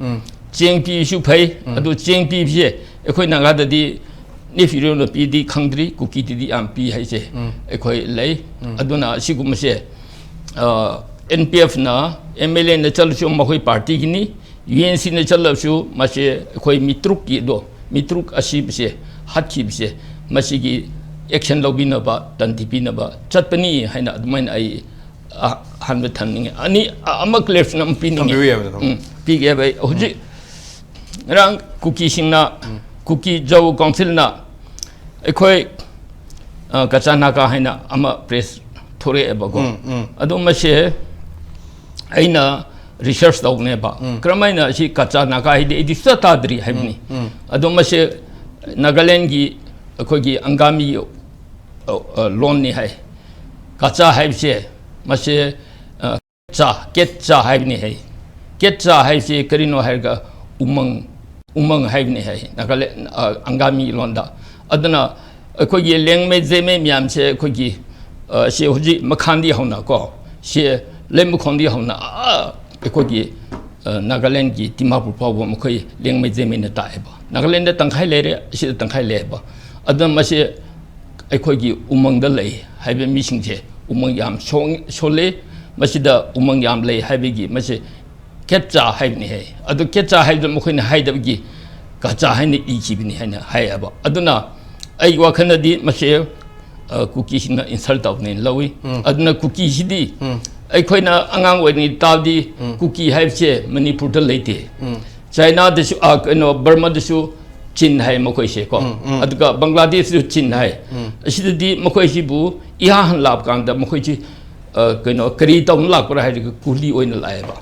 ꯆꯦꯡ ꯄꯤꯕꯁꯨ ꯐꯩ꯫ ꯑꯗꯨ ꯆꯦꯡ ꯄꯤꯕꯁꯦ ꯑꯩꯈꯣꯏ ꯅꯥꯒꯥꯗꯗꯤ ꯅꯦꯐꯤꯔꯤꯌꯣꯅ ꯄꯤꯗꯤ ꯈꯪꯗ꯭ꯔꯤ, ꯀꯨꯀꯤꯗꯗꯤ ꯌꯥꯝ ꯄꯤ ꯍꯥꯏꯁꯦ ꯑꯩꯈꯣꯏ ꯂꯩ꯫ ꯑꯗꯨꯅ ꯑꯁꯤꯒꯨꯝꯕꯁꯦ, ꯑꯦꯟ ꯄꯤ ꯑꯦꯐꯅ, ꯑꯦꯝ ꯑꯦꯜ ꯑꯦꯅ ꯆꯠꯂꯁꯨ ꯃꯈꯣꯏ ꯄꯥꯔꯇꯤꯒꯤꯅꯤ, ꯌꯨ ꯑꯦꯟ ꯁꯤꯅ ꯆꯠꯂꯕꯁꯨ ꯃꯁꯦ ꯑꯩꯈꯣꯏ ꯃꯤ ꯇꯔꯨꯛꯀꯤ ꯑꯗꯣ, ꯃꯤ ꯇꯔꯨꯛ ꯑꯁꯤꯕꯁꯦ, ꯍꯥꯠꯈꯤꯕꯁꯦ, ꯃꯁꯤꯒꯤ ꯑꯦꯛꯁꯟ ꯂꯧꯕꯤꯅꯕ, ꯇꯟꯊꯤ ꯄꯤꯅꯕ ꯆꯠꯄꯅꯤ ꯍꯥꯏꯅ ꯑꯗꯨꯃꯥꯏꯅ ꯑꯩ ꯑ-, ꯑꯍꯥꯟꯕ ꯊꯝꯅꯤꯡꯉꯤ꯫ ꯑꯅꯤ, ꯑ-, ꯑꯃ ꯀ꯭ꯂꯦꯔꯤꯐꯤꯀꯦꯁꯟ ꯑꯃ ꯄꯤꯅꯤꯡꯉꯤ꯫ ꯊꯝꯕꯤꯌꯨ ꯌꯥꯕꯅꯦ, ꯊꯝꯕꯤꯌꯨ꯫ ꯎꯝ, ꯄꯤꯒꯦꯕ ꯑꯩ꯫ ꯍꯧꯖꯤꯛ ꯉꯔꯥꯡ ꯀꯨꯀꯤꯁꯤꯡꯅ, ꯀꯨꯀꯤ ꯖꯧ ꯀꯥꯎꯟꯁꯤꯜꯅ ꯑꯩꯈꯣꯏ, ꯑ, ꯀꯆꯥ ꯅꯥꯒꯥ ꯍꯥꯏꯅ ꯑꯃ ꯄ꯭ꯔꯦꯁ ꯊꯣꯔꯛꯑꯦꯕꯀꯣ꯫ ꯑꯗꯣ ꯃꯁꯦ ꯑꯩꯅ ꯔꯤꯁꯔꯁ ꯇꯧꯕꯅꯦꯕ꯫ ꯀꯔꯝꯍꯥꯏꯅ ꯑꯁꯤ ꯀꯆꯥ ꯅꯥꯒꯥ ꯍꯥꯏꯗꯤ ꯑꯩꯗꯤ ꯁꯨꯡꯇꯥ ꯇꯥꯗ꯭ꯔꯤ ꯍꯥꯏꯕꯅꯤ꯫ ꯑꯗꯣ ꯃꯁꯦ ꯅꯥꯒꯥꯂꯦꯟꯒꯤ ꯑꯩꯈꯣꯏꯒꯤ ꯑꯪꯒꯥꯃꯤ, ꯑ, ꯑ, ꯂꯣꯟꯅꯤ ꯍꯥꯏ꯫ ꯀꯆꯥ ꯍꯥꯏꯕꯁꯦ ꯃꯁꯦ, ꯑ, ꯆꯥ, ꯀꯦꯠꯆꯥ ꯍꯥꯏꯕꯅꯤ ꯍꯥꯏ꯫ ꯀꯦꯠꯆꯥ ꯍꯥꯏꯕꯁꯤ ꯀꯔꯤꯅꯣ ꯍꯥꯏꯔꯒ ꯎꯃꯪ, ꯎꯃꯪ ꯍꯥꯏꯕꯅꯤ ꯍꯥꯏ ꯅꯥꯒꯥꯂꯦꯟ, ꯑ, ꯑꯪꯒꯥꯃꯤ ꯂꯣꯟꯗ꯫ ꯑꯗꯨꯅ ꯑꯩꯈꯣꯏꯒꯤ ꯂꯦꯡꯃꯩ ꯖꯦꯃꯩ ꯃꯌꯥꯝꯁꯦ ꯑꯩꯈꯣꯏꯒꯤ, ꯑ, ꯁꯤ ꯍꯧꯖꯤꯛ ꯃꯈꯥꯟꯗꯤ ꯍꯧꯅ ꯀꯣ, ꯁꯤ ꯂꯩꯃꯈꯣꯡꯗꯤ ꯍꯧꯅ, ꯑ, ꯑꯩꯈꯣꯏꯒꯤ, ꯑ, ꯅꯥꯒꯥꯂꯦꯟꯒꯤ ꯗꯤꯃꯥꯄꯨꯔ ꯐꯥꯎꯕ ꯃꯈꯣꯏ ꯂꯦꯡꯃꯩ ꯖꯦꯃꯩꯅ ꯇꯥꯛꯑꯦꯕ꯫ ꯅꯥꯒꯥꯂꯦꯟꯗ ꯇꯪꯈꯥꯏ ꯂꯩꯔꯦ, ꯑꯁꯤꯗ ꯇꯪꯈꯥꯏ ꯂꯩꯌꯦꯕ꯫ ꯑꯗꯨꯅ ꯃꯁꯤ ꯑꯩꯈꯣꯏꯒꯤ ꯎꯃꯪꯗ ꯂꯩ ꯍꯥꯏꯕ ꯃꯤꯁꯤꯡꯁꯦ ꯎꯃꯪ ꯌꯥꯝ ꯁꯣꯡ-, ꯁꯣꯜꯂꯤ꯫ ꯃꯁꯤꯗ ꯎꯃꯪ ꯌꯥꯝ ꯂꯩ ꯍꯥꯏꯕꯒꯤ ꯃꯁꯤ ꯀꯦꯠꯆꯥ ꯍꯥꯏꯕꯅꯤ ꯍꯥꯏ꯫ ꯑꯗꯨ ꯀꯦꯠꯆꯥ ꯍꯥꯏꯕꯗꯨ ꯃꯈꯣꯏꯅ ꯍꯥꯏꯗꯕꯒꯤ ꯀꯆꯥ ꯍꯥꯏꯅ ꯏꯈꯤꯕꯅꯤ ꯍꯥꯏꯅ ꯍꯥꯏꯌꯦꯕ꯫ ꯑꯗꯨꯅ ꯑꯩꯒꯤ ꯋꯥꯈꯜꯗꯗꯤ ꯃꯁꯤ, ꯑ, ꯀꯨꯀꯤꯁꯤꯡꯅ insult ꯇꯧꯕꯅꯦꯅ ꯂꯧꯏ꯫ ꯎꯝ꯫ ꯑꯗꯨꯅ ꯀꯨꯀꯤꯁꯤꯗꯤ ꯎꯝ꯫ ꯑꯩꯈꯣꯏꯅ ꯑꯉꯥꯡ ꯑꯣꯏꯔꯤꯉꯩ ꯇꯥꯕꯗꯤ ꯎꯝ꯫ ꯀꯨꯀꯤ ꯍꯥꯏꯕꯁꯦ ꯃꯅꯤꯄꯨꯔꯗ ꯂꯩꯇꯦ꯫ ꯎꯝ꯫ ꯆꯥꯏꯅꯥꯗꯁꯨ, ꯑ, ꯀꯩꯅꯣ, ꯕꯔꯃꯥꯗꯁꯨ ꯆꯤꯟ ꯍꯥꯏ ꯃꯈꯣꯏꯁꯦ ꯀꯣ꯫ ꯎꯝ, ꯎꯝ꯫ ꯑꯗꯨꯒ ꯕꯪꯒ꯭ꯂꯥꯗꯦꯁꯇꯁꯨ ꯆꯤꯟ ꯍꯥꯏ꯫ ꯎꯝ꯫ ꯑꯁꯤꯗꯗꯤ ꯃꯈꯣꯏꯁꯤꯕꯨ ꯏꯍꯥꯟ ꯍꯥꯟ ꯂꯥꯛꯄ ꯀꯥꯟꯗ ꯃꯈꯣꯏꯁꯤ, ꯑ, ꯀꯩꯅꯣ, ꯀꯔꯤ ꯇꯧꯅ ꯂꯥꯛꯄ꯭ꯔꯥ ꯍꯥꯏꯔꯒ ꯀꯨꯂꯤ ꯑꯣꯏꯅ ꯂꯥꯛꯑꯦꯕ꯫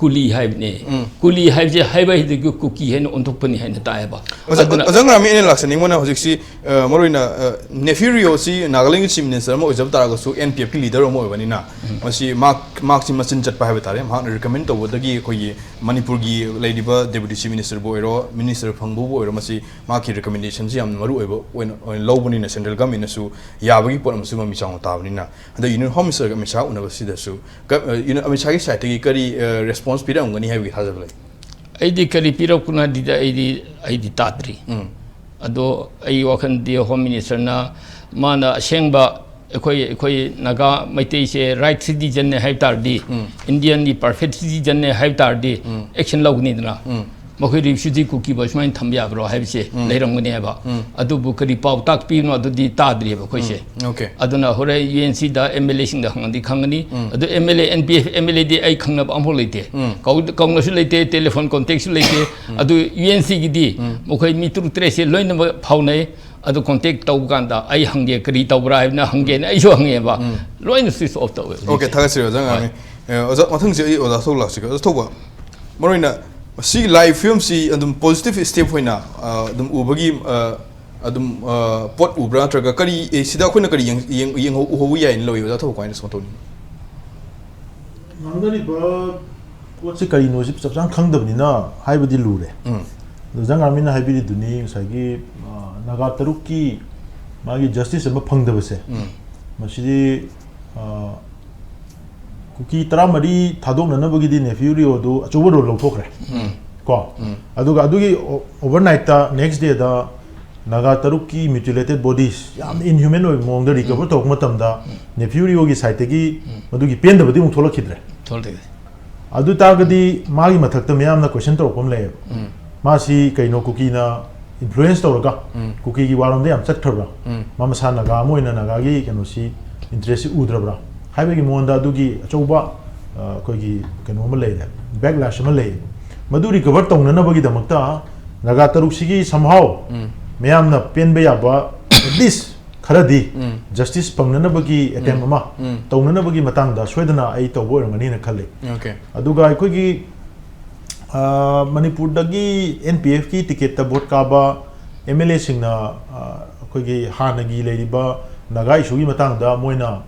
ꯀꯨꯂꯤ ꯍꯥꯏꯕꯅꯦ꯫ ꯎꯝ꯫ ꯀꯨꯂꯤ ꯍꯥꯏꯕꯁꯦ ꯍꯥꯏꯕ ꯍꯩꯗꯒꯤ ꯀꯨꯀꯤ ꯍꯥꯏꯅ ꯑꯣꯟꯊꯣꯛꯄꯅꯤ ꯍꯥꯏꯅ ꯇꯥꯛꯑꯦꯕ꯫ ꯑꯣꯖꯥ, ꯑꯗꯨꯅ ꯑꯣꯖꯥ ꯉꯔꯥꯃꯤ, ꯑꯩꯅ ꯂꯥꯛꯆꯅꯤꯡꯕꯅ ꯍꯧꯖꯤꯛꯁꯤ, ꯑ, ꯃꯔꯨꯑꯣꯏꯅ, ꯑ, ꯅꯦꯐ꯭ꯌꯨ ꯔꯤꯑꯣꯁꯤ ꯅꯥꯒꯥꯂꯦꯟꯒꯤ Chief Minister ꯑꯃ ꯑꯣꯏꯖꯕ ꯇꯥꯔꯒꯁꯨ N P F ꯀꯤ leader ꯑꯃ ꯑꯣꯏꯕꯅꯤꯅ ꯎꯝ꯫ ꯃꯁꯤ ꯃꯍꯥꯛ, ꯃꯍꯥꯛꯁꯤ ꯃꯆꯤꯟ ꯆꯠꯄ ꯍꯥꯏꯕ ꯇꯥꯔꯦ꯫ ꯃꯍꯥꯛꯅ recommend ꯇꯧꯕꯗꯒꯤ ꯑꯩꯈꯣꯏꯒꯤ ꯃꯅꯤꯄꯨꯔꯒꯤ ꯂꯩꯔꯤꯕ Deputy Chief Ministerꯕꯨ ꯑꯣꯏꯔꯣ, Minister ꯐꯪꯕꯕꯨ ꯑꯣꯏꯔꯣ, ꯃꯁꯤ ꯃꯍꯥꯛꯀꯤ recommendationꯁꯤ ꯌꯥꯝꯅ ꯃꯔꯨ ꯑꯣꯏꯕ ꯑꯣꯏꯅ, ꯑꯣꯏꯅ ꯂꯧꯕꯅꯤꯅ Central Governmentꯅꯁꯨ ꯌꯥꯕꯒꯤ ꯄꯣꯠ ꯑꯃꯁꯨ ꯃꯃꯤ ꯆꯥꯎꯅ ꯇꯥꯕꯅꯤꯅ꯫ ꯍꯟꯗꯛ Union Home Ministerꯒ ꯑꯃꯤꯠ ꯁꯥꯍ ꯎꯅꯕꯁꯤꯗꯁꯨ ꯀ-, ꯑ, ꯌꯨꯅ-, ꯑꯃꯤꯠ ꯁꯥꯍꯒꯤ sideꯇꯒꯤ ꯀꯔꯤ, ꯑ, response ꯄꯤꯔꯝꯒꯅꯤ ꯍꯥꯏꯕꯒꯤ ꯊꯥꯖꯕ ꯂꯩ? ꯑꯩꯗꯤ ꯀꯔꯤ ꯄꯤꯔꯛꯄꯅꯣ ꯍꯥꯏꯗꯤ ꯑꯩꯗꯤ, ꯑꯩꯗꯤ ꯇꯥꯗ꯭ꯔꯤ꯫ ꯎꯝ꯫ ꯑꯗꯣ ꯑꯩ ꯋꯥꯈꯜꯗꯤ Home Ministerꯅ ꯃꯥꯅ ꯑꯁꯦꯡꯕ ꯑꯩꯈꯣꯏ, ꯑꯩꯈꯣꯏ ꯅꯥꯒꯥ ꯃꯩꯇꯩꯁꯦ right citizenꯅꯦ ꯍꯥꯏꯕ ꯇꯥꯔꯗꯤ, ꯎꯝ꯫ Indianꯒꯤ perfect citizenꯅꯦ ꯍꯥꯏꯕ ꯇꯥꯔꯗꯤ, ꯎꯝ꯫ Action ꯂꯧꯒꯅꯤꯗꯅ꯫ ꯎꯝ꯫ ꯃꯈꯣꯏ refugee ꯀꯨꯀꯤꯕꯨ ꯑꯁꯨꯃꯥꯏꯅ ꯊꯝꯕ ꯌꯥꯕ꯭ꯔꯣ ꯍꯥꯏꯕꯁꯦ ꯎꯝ꯫ ꯂꯩꯔꯝꯒꯅꯤ ꯍꯥꯏꯕ꯫ ꯎꯝ꯫ ꯑꯗꯨꯕꯨ ꯀꯔꯤ ꯄꯥꯎꯇꯥꯛ ꯄꯤꯕꯅꯣ ꯑꯗꯨꯗꯤ ꯇꯥꯗ꯭ꯔꯤꯑꯕ ꯑꯩꯈꯣꯏꯁꯦ꯫ ꯎꯝ꯫ Okay꯫ ꯑꯗꯨꯅ ꯍꯣꯔꯦꯟ UNCꯗ MLAꯁꯤꯡꯗ ꯍꯪꯉꯗꯤ ꯈꯪꯒꯅꯤ꯫ ꯎꯝ꯫ ꯑꯗꯨ MLA, NPF MLAꯗꯤ ꯑꯩ ꯈꯪꯅꯕ ꯑꯃꯐꯥꯎ ꯂꯩꯇꯦ꯫ ꯎꯝ꯫ ꯀꯧ-, ꯀꯧꯅꯁꯨ ꯂꯩꯇꯦ, telephone contactꯁꯨ ꯂꯩꯇꯦ꯫ ꯎꯝ꯫ ꯑꯗꯨ UNCꯒꯤꯗꯤ ꯎꯝ꯫ ꯃꯈꯣꯏ ꯃꯤ ꯇꯔꯨꯛ ꯇꯔꯦꯠꯁꯦ ꯂꯣꯏꯅꯃꯛ ꯐꯥꯎꯅꯩ꯫ ꯑꯗꯨ contact ꯇꯧꯕ ꯀꯥꯟꯗ ꯑꯩ ꯍꯪꯒꯦ, ꯀꯔꯤ ꯇꯧꯕ꯭ꯔꯥ ꯍꯥꯏꯕꯅ ꯍꯪꯒꯦꯅ ꯑꯩꯁꯨ ꯍꯪꯉꯦꯕ꯫ ꯎꯝ꯫ ꯂꯣꯏꯅ switch off ꯇꯧꯋꯦ ꯍꯧꯖꯤꯛꯁꯦ꯫ Okay, ꯊꯥꯒꯠꯆꯔꯤ ꯑꯣꯖꯥ ꯉꯔꯥꯃꯤ꯫ ꯍꯣꯏ꯫ ꯑꯦ, ꯑꯣꯖꯥ, ꯃꯊꯪꯁꯦ ꯑꯩ ꯑꯣꯖꯥ ꯊꯧ ꯂꯥꯛꯁꯤꯀꯣ꯫ ꯑꯣꯖꯥ ꯊꯧꯕ, ꯃꯔꯨꯑꯣꯏꯅ ꯁꯤꯒꯤ ꯂꯥꯛꯏꯕ ꯐꯤꯕꯝꯁꯤ ꯑꯗꯨꯝ positive step ꯑꯣꯏꯅ, ꯑ, ꯑꯗꯨꯝ ꯎꯕꯒꯤ, ꯑ, ꯑꯗꯨꯝ, ꯑ, ꯄꯣꯠ ꯎꯕ꯭ꯔꯥ? ꯅꯠꯇ꯭ꯔꯒ ꯀꯔꯤ, ꯑꯦ, ꯁꯤꯗ ꯑꯩꯈꯣꯏꯅ ꯀꯔꯤ ꯌꯦꯡ-, ꯌꯦꯡ-, ꯌꯦꯡꯍꯧ-, ꯎꯍꯧꯕ ꯌꯥꯏꯅ ꯂꯧꯏ? ꯑꯣꯖꯥ ꯊꯧꯕ ꯀꯃꯥꯏꯅ ꯁꯨꯝ ꯇꯧꯅꯤ? ꯉꯥꯡꯅꯔꯤꯕ ꯄꯣꯠꯁꯤ ꯀꯔꯤꯅꯣ ꯁꯤ ꯆꯞ ꯆꯥꯅ ꯈꯪꯗꯕꯅꯤꯅ ꯍꯥꯏꯕꯗꯤ ꯂꯨꯔꯦ꯫ ꯎꯝ꯫ ꯑꯗꯣ ꯑꯣꯖꯥ ꯉꯥꯃꯤꯅ ꯍꯥꯏꯕꯤꯔꯤꯗꯨꯅꯤ ꯉꯁꯥꯏꯒꯤ, ꯑ, ꯅꯥꯒꯥ ꯇꯔꯨꯛꯀꯤ ꯃꯥꯒꯤ justice ꯑꯃ ꯐꯪꯗꯕꯁꯦ, ꯎꯝ꯫ ꯃꯁꯤꯗꯤ, ꯑ, ꯀꯨꯀꯤ ꯇꯔꯥꯃꯔꯤ ꯊꯥꯗꯣꯛꯅꯅꯕꯒꯤꯗꯤ ꯅꯦꯐꯤꯌꯨ ꯔꯤꯑꯣꯗꯨ ꯑꯆꯧꯕ role ꯂꯧꯊꯣꯛꯈ꯭ꯔꯦ꯫ ꯎꯝ꯫ ꯀꯣ? ꯎꯝ꯫ ꯑꯗꯨꯒ ꯑꯗꯨꯒꯤ ꯑꯣ-, overnight next dayꯗ ꯅꯥꯒꯥ ꯇꯔꯨꯛꯀꯤ mutilated bodies ꯌꯥꯝꯅ inhuman ꯑꯣꯏꯕ ꯃꯑꯣꯡꯗ recover ꯇꯧꯔꯛꯄ ꯃꯇꯝꯗ ꯅꯦꯐꯤꯌꯨ ꯔꯤꯑꯣꯒꯤ sideꯇꯒꯤ ꯃꯗꯨꯒꯤ ꯄꯦꯟꯗꯕꯗꯤ ꯑꯃꯨꯛ ꯊꯣꯛꯂꯛꯈꯤꯗ꯭ꯔꯦ꯫ ꯊꯣꯛꯂꯛꯇꯦ꯫ ꯑꯗꯨ ꯇꯥꯔꯒꯗꯤ ꯃꯥꯒꯤ ꯃꯊꯛꯇ ꯃꯤꯌꯥꯝꯅ question ꯇꯧꯔꯛꯄ ꯑꯃ ꯂꯩꯌꯦꯕ꯫ ꯎꯝ꯫ ꯃꯥꯁꯤ ꯀꯩꯅꯣ ꯀꯨꯀꯤꯅ influence ꯇꯧꯔꯒ ꯎꯝ꯫ ꯀꯨꯀꯤꯒꯤ ꯋꯥꯔꯣꯝꯗ ꯌꯥꯝ ꯆꯠꯈ꯭ꯔꯕ꯭ꯔꯥ? ꯎꯝ꯫ ꯃꯥ ꯃꯁꯥ ꯅꯥꯒꯥ ꯑꯃ ꯑꯣꯏꯅ ꯅꯥꯒꯥꯒꯤ ꯀꯩꯅꯣꯁꯤ, interestꯁꯤ ꯎꯗ꯭ꯔꯕ꯭ꯔꯥ? ꯍꯥꯏꯕꯒꯤ ꯃꯉꯣꯟꯗ ꯑꯗꯨꯒꯤ ꯑꯆꯧꯕ, ꯑ, ꯑꯩꯈꯣꯏꯒꯤ ꯀꯩꯅꯣ ꯑꯃ ꯂꯩꯔꯦ, backlash ꯑꯃ ꯂꯩ꯫ ꯃꯗꯨ recover ꯇꯧꯅꯅꯕꯒꯤꯗꯃꯛꯇ ꯅꯥꯒꯥ ꯇꯔꯨꯛꯁꯤꯒꯤ somehow ꯎꯝ꯫ ꯃꯤꯌꯥꯝꯅ ꯄꯦꯟꯕ ꯌꯥꯕ at least ꯈꯔꯗꯤ ꯎꯝ꯫ justice ꯐꯪꯅꯅꯕꯒꯤ attempt ꯎꯝ꯫ ꯑꯃ ꯎꯝ꯫ ꯇꯧꯅꯅꯕꯒꯤ ꯃꯇꯥꯡꯗ ꯁꯣꯏꯗꯅ ꯑꯩ ꯇꯧꯕ ꯑꯣꯏꯔꯝꯒꯅꯤꯅ ꯈꯜꯂꯤ꯫ Okay꯫ ꯑꯗꯨꯒ ꯑꯩꯈꯣꯏꯒꯤ, ꯑ, ꯃꯅꯤꯄꯨꯔꯗꯒꯤ NPFꯀꯤ ticketꯇ vote ꯀꯥꯕ MLAꯁꯤꯡꯅ, ꯑ, ꯑꯩꯈꯣꯏꯒꯤ ꯍꯥꯟꯅꯒꯤ ꯂꯩꯔꯤꯕ ꯅꯥꯒꯥ issueꯒꯤ ꯃꯇꯥꯡꯗ ꯃꯣꯏꯅ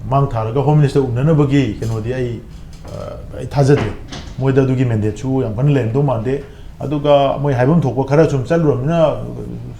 ꯃꯥꯡ ꯊꯥꯔꯒ Home Minister ꯎꯅꯅꯕꯒꯤ ꯀꯩꯅꯣꯗꯤ ꯑꯩ, ꯑ, ꯑꯩ ꯊꯥꯖꯗꯦ꯫ ꯃꯣꯏꯗ ꯑꯗꯨꯒꯤ mandateꯁꯨ ꯌꯥꯝ ꯀꯟꯅ ꯂꯩꯔꯝꯗꯧ ꯃꯥꯟꯗꯦ꯫ ꯑꯗꯨꯒ ꯃꯣꯏ ꯍꯥꯏꯐꯝ ꯊꯣꯛꯄ ꯈꯔ ꯁꯨꯝ ꯆꯠꯂꯨꯔꯕꯅꯤꯅ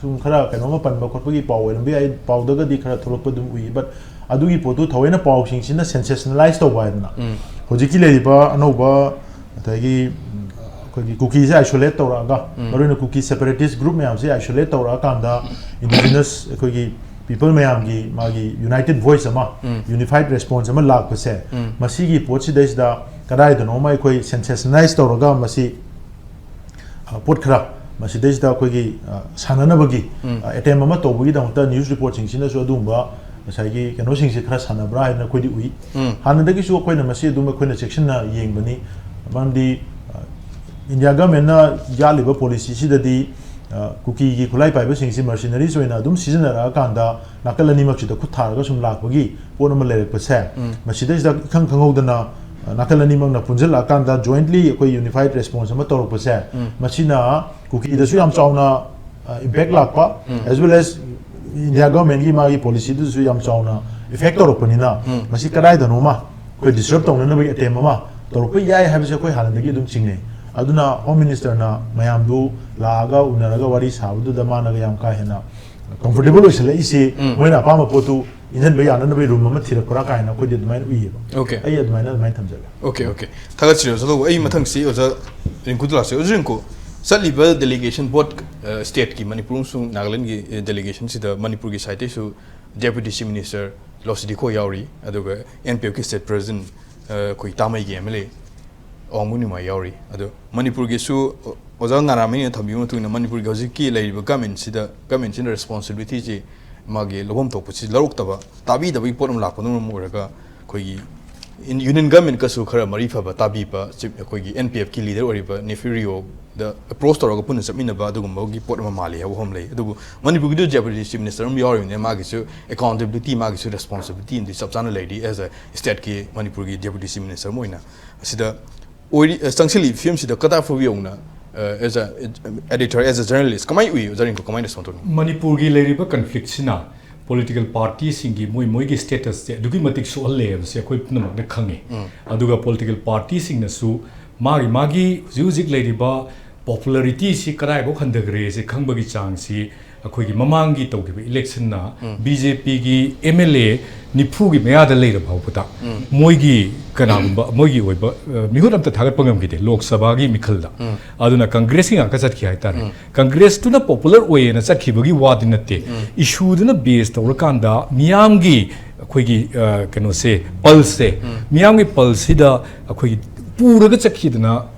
ꯁꯨꯝ ꯈꯔ ꯀꯩꯅꯣꯝꯃ ꯄꯟꯕ ꯈꯣꯠꯄꯒꯤ ꯄꯥꯎ ꯑꯣꯏꯔꯝꯕ ꯌꯥꯏ, ꯄꯥꯎꯗꯒꯗꯤ ꯈꯔ ꯊꯣꯛꯂꯛꯄ ꯑꯗꯨꯝ ꯎꯏ꯫ But ꯑꯗꯨꯒꯤ ꯄꯣꯠꯇꯨ ꯊꯑꯣꯏꯅ ꯄꯥꯎꯁꯤꯡꯁꯤꯅ sensationalize ꯇꯧꯕ ꯍꯥꯏꯗꯅ, ꯎꯝ꯫ ꯍꯧꯖꯤꯛꯀꯤ ꯂꯩꯔꯤꯕ ꯑꯅꯧꯕ ꯑꯗꯒꯤ, ꯎꯝ, ꯑꯩꯈꯣꯏꯒꯤ ꯀꯨꯀꯤꯁꯦ isolate ꯇꯧꯔꯛꯑꯒ, ꯎꯝ꯫ ꯃꯔꯨꯑꯣꯏꯅ ꯀꯨꯀꯤ separatist group ꯃꯌꯥꯝꯁꯦ isolate ꯇꯧꯔꯛꯑꯀꯥꯟꯗ indigenous ꯑꯩꯈꯣꯏꯒꯤ people ꯃꯌꯥꯝꯒꯤ ꯃꯥꯒꯤ united voice ꯑꯃ, ꯎꯝ꯫ unified response ꯑꯃ ꯂꯥꯛꯄꯁꯦ, ꯎꯝ꯫ ꯃꯁꯤꯒꯤ ꯄꯣꯠꯁꯤꯗꯩꯁꯤꯗ ꯀꯗꯥꯏꯗꯅꯣꯃ ꯑꯩꯈꯣꯏ sensationalize ꯇꯧꯔꯒ ꯃꯁꯤ, ꯑ, ꯄꯣꯠ ꯈꯔ ꯃꯁꯤꯗꯩꯁꯤꯗ ꯑꯩꯈꯣꯏꯒꯤ, ꯑ, ꯁꯥꯟꯅꯅꯕꯒꯤ, ꯎꯝ꯫ ꯑ, attempt ꯑꯃ ꯇꯧꯕꯒꯤꯗꯃꯛꯇ news reportꯁꯤꯡꯁꯤꯅꯁꯨ ꯑꯗꯨꯒꯨꯝꯕ ꯉꯁꯥꯏꯒꯤ ꯀꯩꯅꯣꯁꯤꯡꯁꯦ ꯈꯔ ꯁꯥꯟꯅꯕ꯭ꯔꯥ ꯍꯥꯏꯅ ꯑꯩꯈꯣꯏꯗꯤ ꯎꯏ꯫ ꯎꯝ꯫ ꯍꯥꯟꯅꯗꯒꯤꯁꯨ ꯑꯩꯈꯣꯏꯅ ꯃꯁꯤ ꯑꯗꯨꯝ ꯑꯩꯈꯣꯏꯅ ꯆꯦꯛꯁꯤꯟꯅ ꯌꯦꯡꯕꯅꯤ꯫ ꯃꯔꯝꯗꯤ, ꯑ, India governmentꯅ ꯌꯥꯠꯂꯤꯕ policyꯁꯤꯗꯗꯤ, ꯑ, ꯀꯨꯀꯤꯒꯤ ꯈꯨꯠꯂꯥꯏ ꯄꯥꯏꯕꯁꯤꯡꯁꯤ mercenaries ꯑꯣꯏꯅ ꯑꯗꯨꯝ ꯁꯤꯖꯤꯟꯅꯔꯛꯑꯀꯥꯟꯗ ꯅꯥꯀꯜ ꯑꯅꯤꯃꯛꯁꯤꯗ ꯈꯨꯠ ꯊꯥꯔꯒ ꯁꯨꯝ ꯂꯥꯛꯄꯒꯤ ꯄꯣꯠ ꯑꯃ ꯂꯩꯔꯛꯄꯁꯦ, ꯎꯝ꯫ ꯃꯁꯤꯗꯩꯁꯤꯗ ꯏꯈꯪ ꯈꯪꯍꯧꯗꯅ, ꯑ, ꯅꯥꯀꯜ ꯑꯅꯤꯃꯛꯅ ꯄꯨꯟꯁꯤꯜꯂꯛꯑꯀꯥꯟꯗ jointly ꯑꯩꯈꯣꯏ unified response ꯑꯃ ꯇꯧꯔꯛꯄꯁꯦ, ꯎꯝ꯫ ꯃꯁꯤꯅ ꯀꯨꯀꯤꯗꯁꯨ ꯌꯥꯝ ꯆꯥꯎꯅ, ꯑ, impact ꯂꯥꯛꯄ, ꯎꯝ꯫ as well as India governmentꯀꯤ ꯃꯥꯒꯤ policyꯗꯨꯁꯨ ꯌꯥꯝ ꯆꯥꯎꯅ effect ꯇꯧꯔꯛꯄꯅꯤꯅ, ꯎꯝ꯫ ꯃꯁꯤ ꯀꯗꯥꯏꯗꯅꯣꯃ ꯑꯩꯈꯣꯏ ꯗꯤꯁꯇꯔꯕ ꯇꯧꯅꯅꯕꯒꯤ ꯑꯦꯇꯦꯝ ꯑꯃ ꯇꯧꯔꯛꯄ ꯌꯥꯏ ꯍꯥꯏꯕꯁꯦ ꯑꯩꯈꯣꯏ ꯍꯥꯟꯅꯗꯒꯤ ꯑꯗꯨꯝ ꯆꯤꯡꯅꯩ꯫ ꯑꯗꯨꯅ ꯍꯣꯝ ꯃꯤꯅꯤꯁꯇꯔꯅ ꯃꯌꯥꯝꯗꯨ ꯂꯥꯛꯑꯒ ꯎꯅꯔꯒ ꯋꯥꯔꯤ ꯁꯥꯕꯗꯨꯗ ꯃꯥꯅꯒ ꯌꯥꯝ ꯀꯥ ꯍꯦꯟꯅ ꯀꯝꯐꯣꯔꯇꯦꯕꯜ ꯑꯣꯏꯁꯜꯂꯛꯏꯁꯤ, ꯎꯝ꯫ ꯃꯣꯏꯅ ꯑꯄꯥꯝꯕ ꯄꯣꯠꯇꯨ ꯏꯟꯖꯟꯕ ꯌꯥꯅꯅꯕꯒꯤ ꯔꯨꯝ ꯑꯃ ꯊꯤꯔꯛꯄ꯭ꯔꯥ ꯀꯥꯏꯅ ꯑꯩꯈꯣꯏꯗꯤ ꯑꯗꯨꯃꯥꯏꯅ ꯎꯏꯌꯦꯕ꯫ Okay꯫ ꯑꯩ ꯑꯗꯨꯃꯥꯏꯅ, ꯑꯗꯨꯃꯥꯏꯅ ꯊꯝꯖꯒꯦ꯫ Okay, okay꯫ ꯊꯥꯒꯠꯆꯔꯤ ꯑꯣꯖꯥ ꯂꯧꯕ꯫ ꯑꯩ ꯃꯊꯪꯁꯤ ꯑꯣꯖꯥ ꯔꯤꯡꯀꯨꯗ ꯂꯥꯛꯆꯒꯦ꯫ ꯑꯣꯖꯥ ꯔꯤꯡꯀꯨ, ꯆꯠꯂꯤꯕ ꯗꯦꯂꯤꯒꯦꯁꯟ ꯕꯣꯠ, ꯑ, ꯁ꯭ꯇꯦꯠꯀꯤ, ꯃꯅꯤꯄꯨꯔ ꯑꯃꯁꯨꯡ ꯅꯥꯒꯥꯂꯦꯟꯒꯤ, ꯑ, ꯗꯦꯂꯤꯒꯦꯁꯟꯁꯤꯗ ꯃꯅꯤꯄꯨꯔꯒꯤ ꯁꯥꯏꯠꯇꯩꯁꯨ ꯗꯦꯄ꯭ꯌꯨꯇꯤ ꯆꯤꯐ ꯃꯤꯅꯤꯁꯇꯔ ꯂꯣꯁꯤꯗꯤ ꯈꯣꯏ ꯌꯥꯎꯔꯤ, ꯑꯗꯨꯒ ꯑꯦꯟ ꯄꯤ ꯑꯦꯐꯀꯤ ꯁ꯭ꯇꯦꯠ ꯄ꯭ꯔꯦꯁꯤꯗꯦꯟꯠ, ꯑ, ꯑꯩꯈꯣꯏ ꯇꯥꯃꯩꯒꯤ ꯑꯦꯝ ꯑꯦꯜ ꯑꯦ ꯑꯋꯥꯡꯕ ꯅꯤꯃꯥꯏ ꯌꯥꯎꯔꯤ꯫ ꯑꯗꯣ ꯃꯅꯤꯄꯨꯔꯒꯤꯁꯨ ꯑꯣꯖꯥ ꯉꯔꯥꯃꯤꯅ ꯊꯝꯕꯤꯕ ꯃꯇꯨꯡ ꯏꯟꯅ ꯃꯅꯤꯄꯨꯔꯒꯤ ꯍꯧꯖꯤꯛꯀꯤ ꯂꯩꯔꯤꯕ ꯒꯃꯦꯟꯁꯤꯗ, ꯒꯃꯦꯟꯁꯤꯅ ꯔꯦꯁꯄꯣꯟꯁꯤꯕꯤꯂꯤꯇꯤꯁꯤ ꯃꯥꯒꯤ ꯂꯧꯐꯝ ꯊꯣꯛꯄꯁꯤ ꯂꯧꯔꯛꯇꯕ, ꯇꯥꯕꯤꯗꯕꯒꯤ ꯄꯣꯠ ꯑꯃ ꯂꯥꯛꯄꯅ ꯃꯔꯝ ꯑꯣꯏꯔꯒ ꯑꯩꯈꯣꯏꯒꯤ ꯏꯟ-, ꯌꯨꯅꯤꯌꯟ ꯒꯃꯦꯟꯀꯁꯨ ꯈꯔ ꯃꯔꯤ ꯐꯕ ꯇꯥꯕꯤꯕ, ꯆꯤꯐ, ꯑꯩꯈꯣꯏꯒꯤ ꯑꯦꯟ ꯄꯤ ꯑꯦꯐꯀꯤ ꯂꯤꯗꯔ ꯑꯣꯏꯔꯤꯕ ꯅꯦꯐ꯭ꯌꯨ ꯔꯤꯑꯣꯗ ꯑꯦꯄ꯭ꯔꯣꯁ ꯇꯧꯔꯒ ꯄꯨꯟꯅ ꯆꯠꯃꯤꯟꯅꯕ ꯑꯗꯨꯒꯨꯝꯕꯒꯤ ꯄꯣꯠ ꯑꯃ ꯃꯥꯜꯂꯤ ꯍꯥꯏꯕ ꯋꯥꯐꯝ ꯂꯩ꯫ ꯑꯗꯨꯕꯨ ꯃꯅꯤꯄꯨꯔꯒꯤꯗꯤ ꯗꯦꯄ꯭ꯌꯨꯇꯤ ꯆꯤꯐ ꯃꯤꯅꯤꯁꯇꯔ ꯑꯃ ꯌꯥꯎꯔꯤꯕꯅꯤꯅ ꯃꯥꯒꯤꯁꯨ ꯑꯦꯀꯥꯎꯟꯇꯦꯕꯤꯂꯤꯇꯤ, ꯃꯥꯒꯤꯁꯨ ꯔꯦꯁꯄꯣꯟꯁꯤꯕꯤꯂꯤꯇꯤ ꯑꯃꯗꯤ ꯆꯞ ꯆꯥꯅ ꯂꯩꯔꯤ ꯑꯦꯁ ꯑꯦ ꯁ꯭ꯇꯦꯠꯀꯤ ꯃꯅꯤꯄꯨꯔꯒꯤ ꯗꯦꯄ꯭ꯌꯨꯇꯤ ꯆꯤꯐ ꯃꯤꯅꯤꯁꯇꯔ ꯑꯃ ꯑꯣꯏꯅ꯫ ꯑꯁꯤꯗ ꯑꯣꯏꯔꯤ, ꯑ, ꯆꯪꯁꯤꯜꯂꯤ ꯐꯤꯕꯝꯁꯤꯗ ꯀꯗꯥꯏ ꯐꯥꯎꯕ ꯌꯧꯅ, ꯑ, as a editor, as a journalist ꯀꯃꯥꯏꯅ ꯎꯏ ꯑꯣꯖꯥ ꯔꯤꯡꯀꯨ, ꯀꯃꯥꯏꯅ ꯔꯦꯁꯄꯣꯟ ꯇꯧꯅꯤ? ꯃꯅꯤꯄꯨꯔꯒꯤ ꯂꯩꯔꯤꯕ ꯀꯟꯐ꯭ꯂꯤꯛꯁꯤꯅ ꯄꯣꯂꯤꯇꯤꯀꯦꯜ ꯄꯥꯔꯇꯤꯁꯤꯡꯒꯤ ꯃꯣꯏ ꯃꯣꯏꯒꯤ ꯁ꯭ꯇꯦꯇꯁꯁꯦ ꯑꯗꯨꯛꯀꯤ ꯃꯇꯤꯛ ꯁꯣꯛꯍꯜꯂꯦ ꯍꯥꯏꯕꯁꯦ ꯑꯩꯈꯣꯏ ꯄꯨꯝꯅꯃꯛꯅ ꯈꯪꯉꯤ꯫ ꯎꯝ꯫ ꯑꯗꯨꯒ ꯄꯣꯂꯤꯇꯤꯀꯦꯜ ꯄꯥꯔꯇꯤꯁꯤꯡꯅꯁꯨ ꯃꯥꯒꯤ ꯃꯥꯒꯤ ꯍꯧꯖꯤꯛ ꯍꯧꯖꯤꯛ ꯂꯩꯔꯤꯕ ꯄꯣꯄꯨꯂꯔꯤꯇꯤꯁꯤ ꯀꯗꯥꯏꯐꯥꯎ ꯍꯟꯊꯈ꯭ꯔꯦꯁꯦ ꯈꯪꯕꯒꯤ ꯆꯥꯡꯁꯤ ꯑꯩꯈꯣꯏꯒꯤ ꯃꯃꯥꯡꯒꯤ ꯇꯧꯈꯤꯕ ꯏꯂꯦꯛꯁꯟꯅ ꯎꯝ꯫ ꯕꯤ ꯖꯦ ꯄꯤꯒꯤ ꯑꯦꯝ ꯑꯦꯜ ꯑꯦ ꯅꯤꯐꯨꯒꯤ ꯃꯌꯥꯗ ꯂꯩꯔ ꯐꯥꯎꯕꯗ ꯎꯝ꯫ ꯃꯣꯏꯒꯤ ꯀꯅꯥꯒꯨꯝꯕ ꯃꯣꯏꯒꯤ ꯑꯣꯏꯕ, ꯑ, ꯃꯤꯍꯨꯠ ꯑꯝꯇ ꯊꯥꯒꯠꯄ ꯉꯝꯈꯤꯗꯦ ꯂꯣꯛ ꯁꯚꯥꯒꯤ ꯃꯤꯈꯜꯗ꯫ ꯎꯝ꯫ ꯑꯗꯨꯅ ꯀꯪꯒ꯭ꯔꯦꯁꯀꯤ ꯉꯥꯛꯇ ꯆꯠꯈꯤ ꯍꯥꯏꯇꯥꯔꯦ꯫ ꯎꯝ꯫ ꯀꯪꯒ꯭ꯔꯦꯁꯇꯨꯅ ꯄꯣꯄꯨꯂꯔ ꯑꯣꯏꯌꯦꯅ ꯆꯠꯈꯤꯕꯒꯤ ꯋꯥꯗꯤ ꯅꯠꯇꯦ꯫ ꯎꯝ꯫ ꯏꯁꯨꯗꯨꯅ ꯕꯦꯁ ꯇꯧꯔꯀꯥꯟꯗ ꯃꯤꯌꯥꯝꯒꯤ ꯑꯩꯈꯣꯏꯒꯤ, ꯑ, ꯀꯩꯅꯣꯁꯦ, ꯄꯜꯁꯁꯦ, ꯎꯝ꯫ ꯃꯤꯌꯥꯝꯒꯤ ꯄꯜꯁꯁꯤꯗ ꯑꯩꯈꯣꯏꯒꯤ ꯄꯨꯔꯒ ꯆꯠꯈꯤꯗꯅ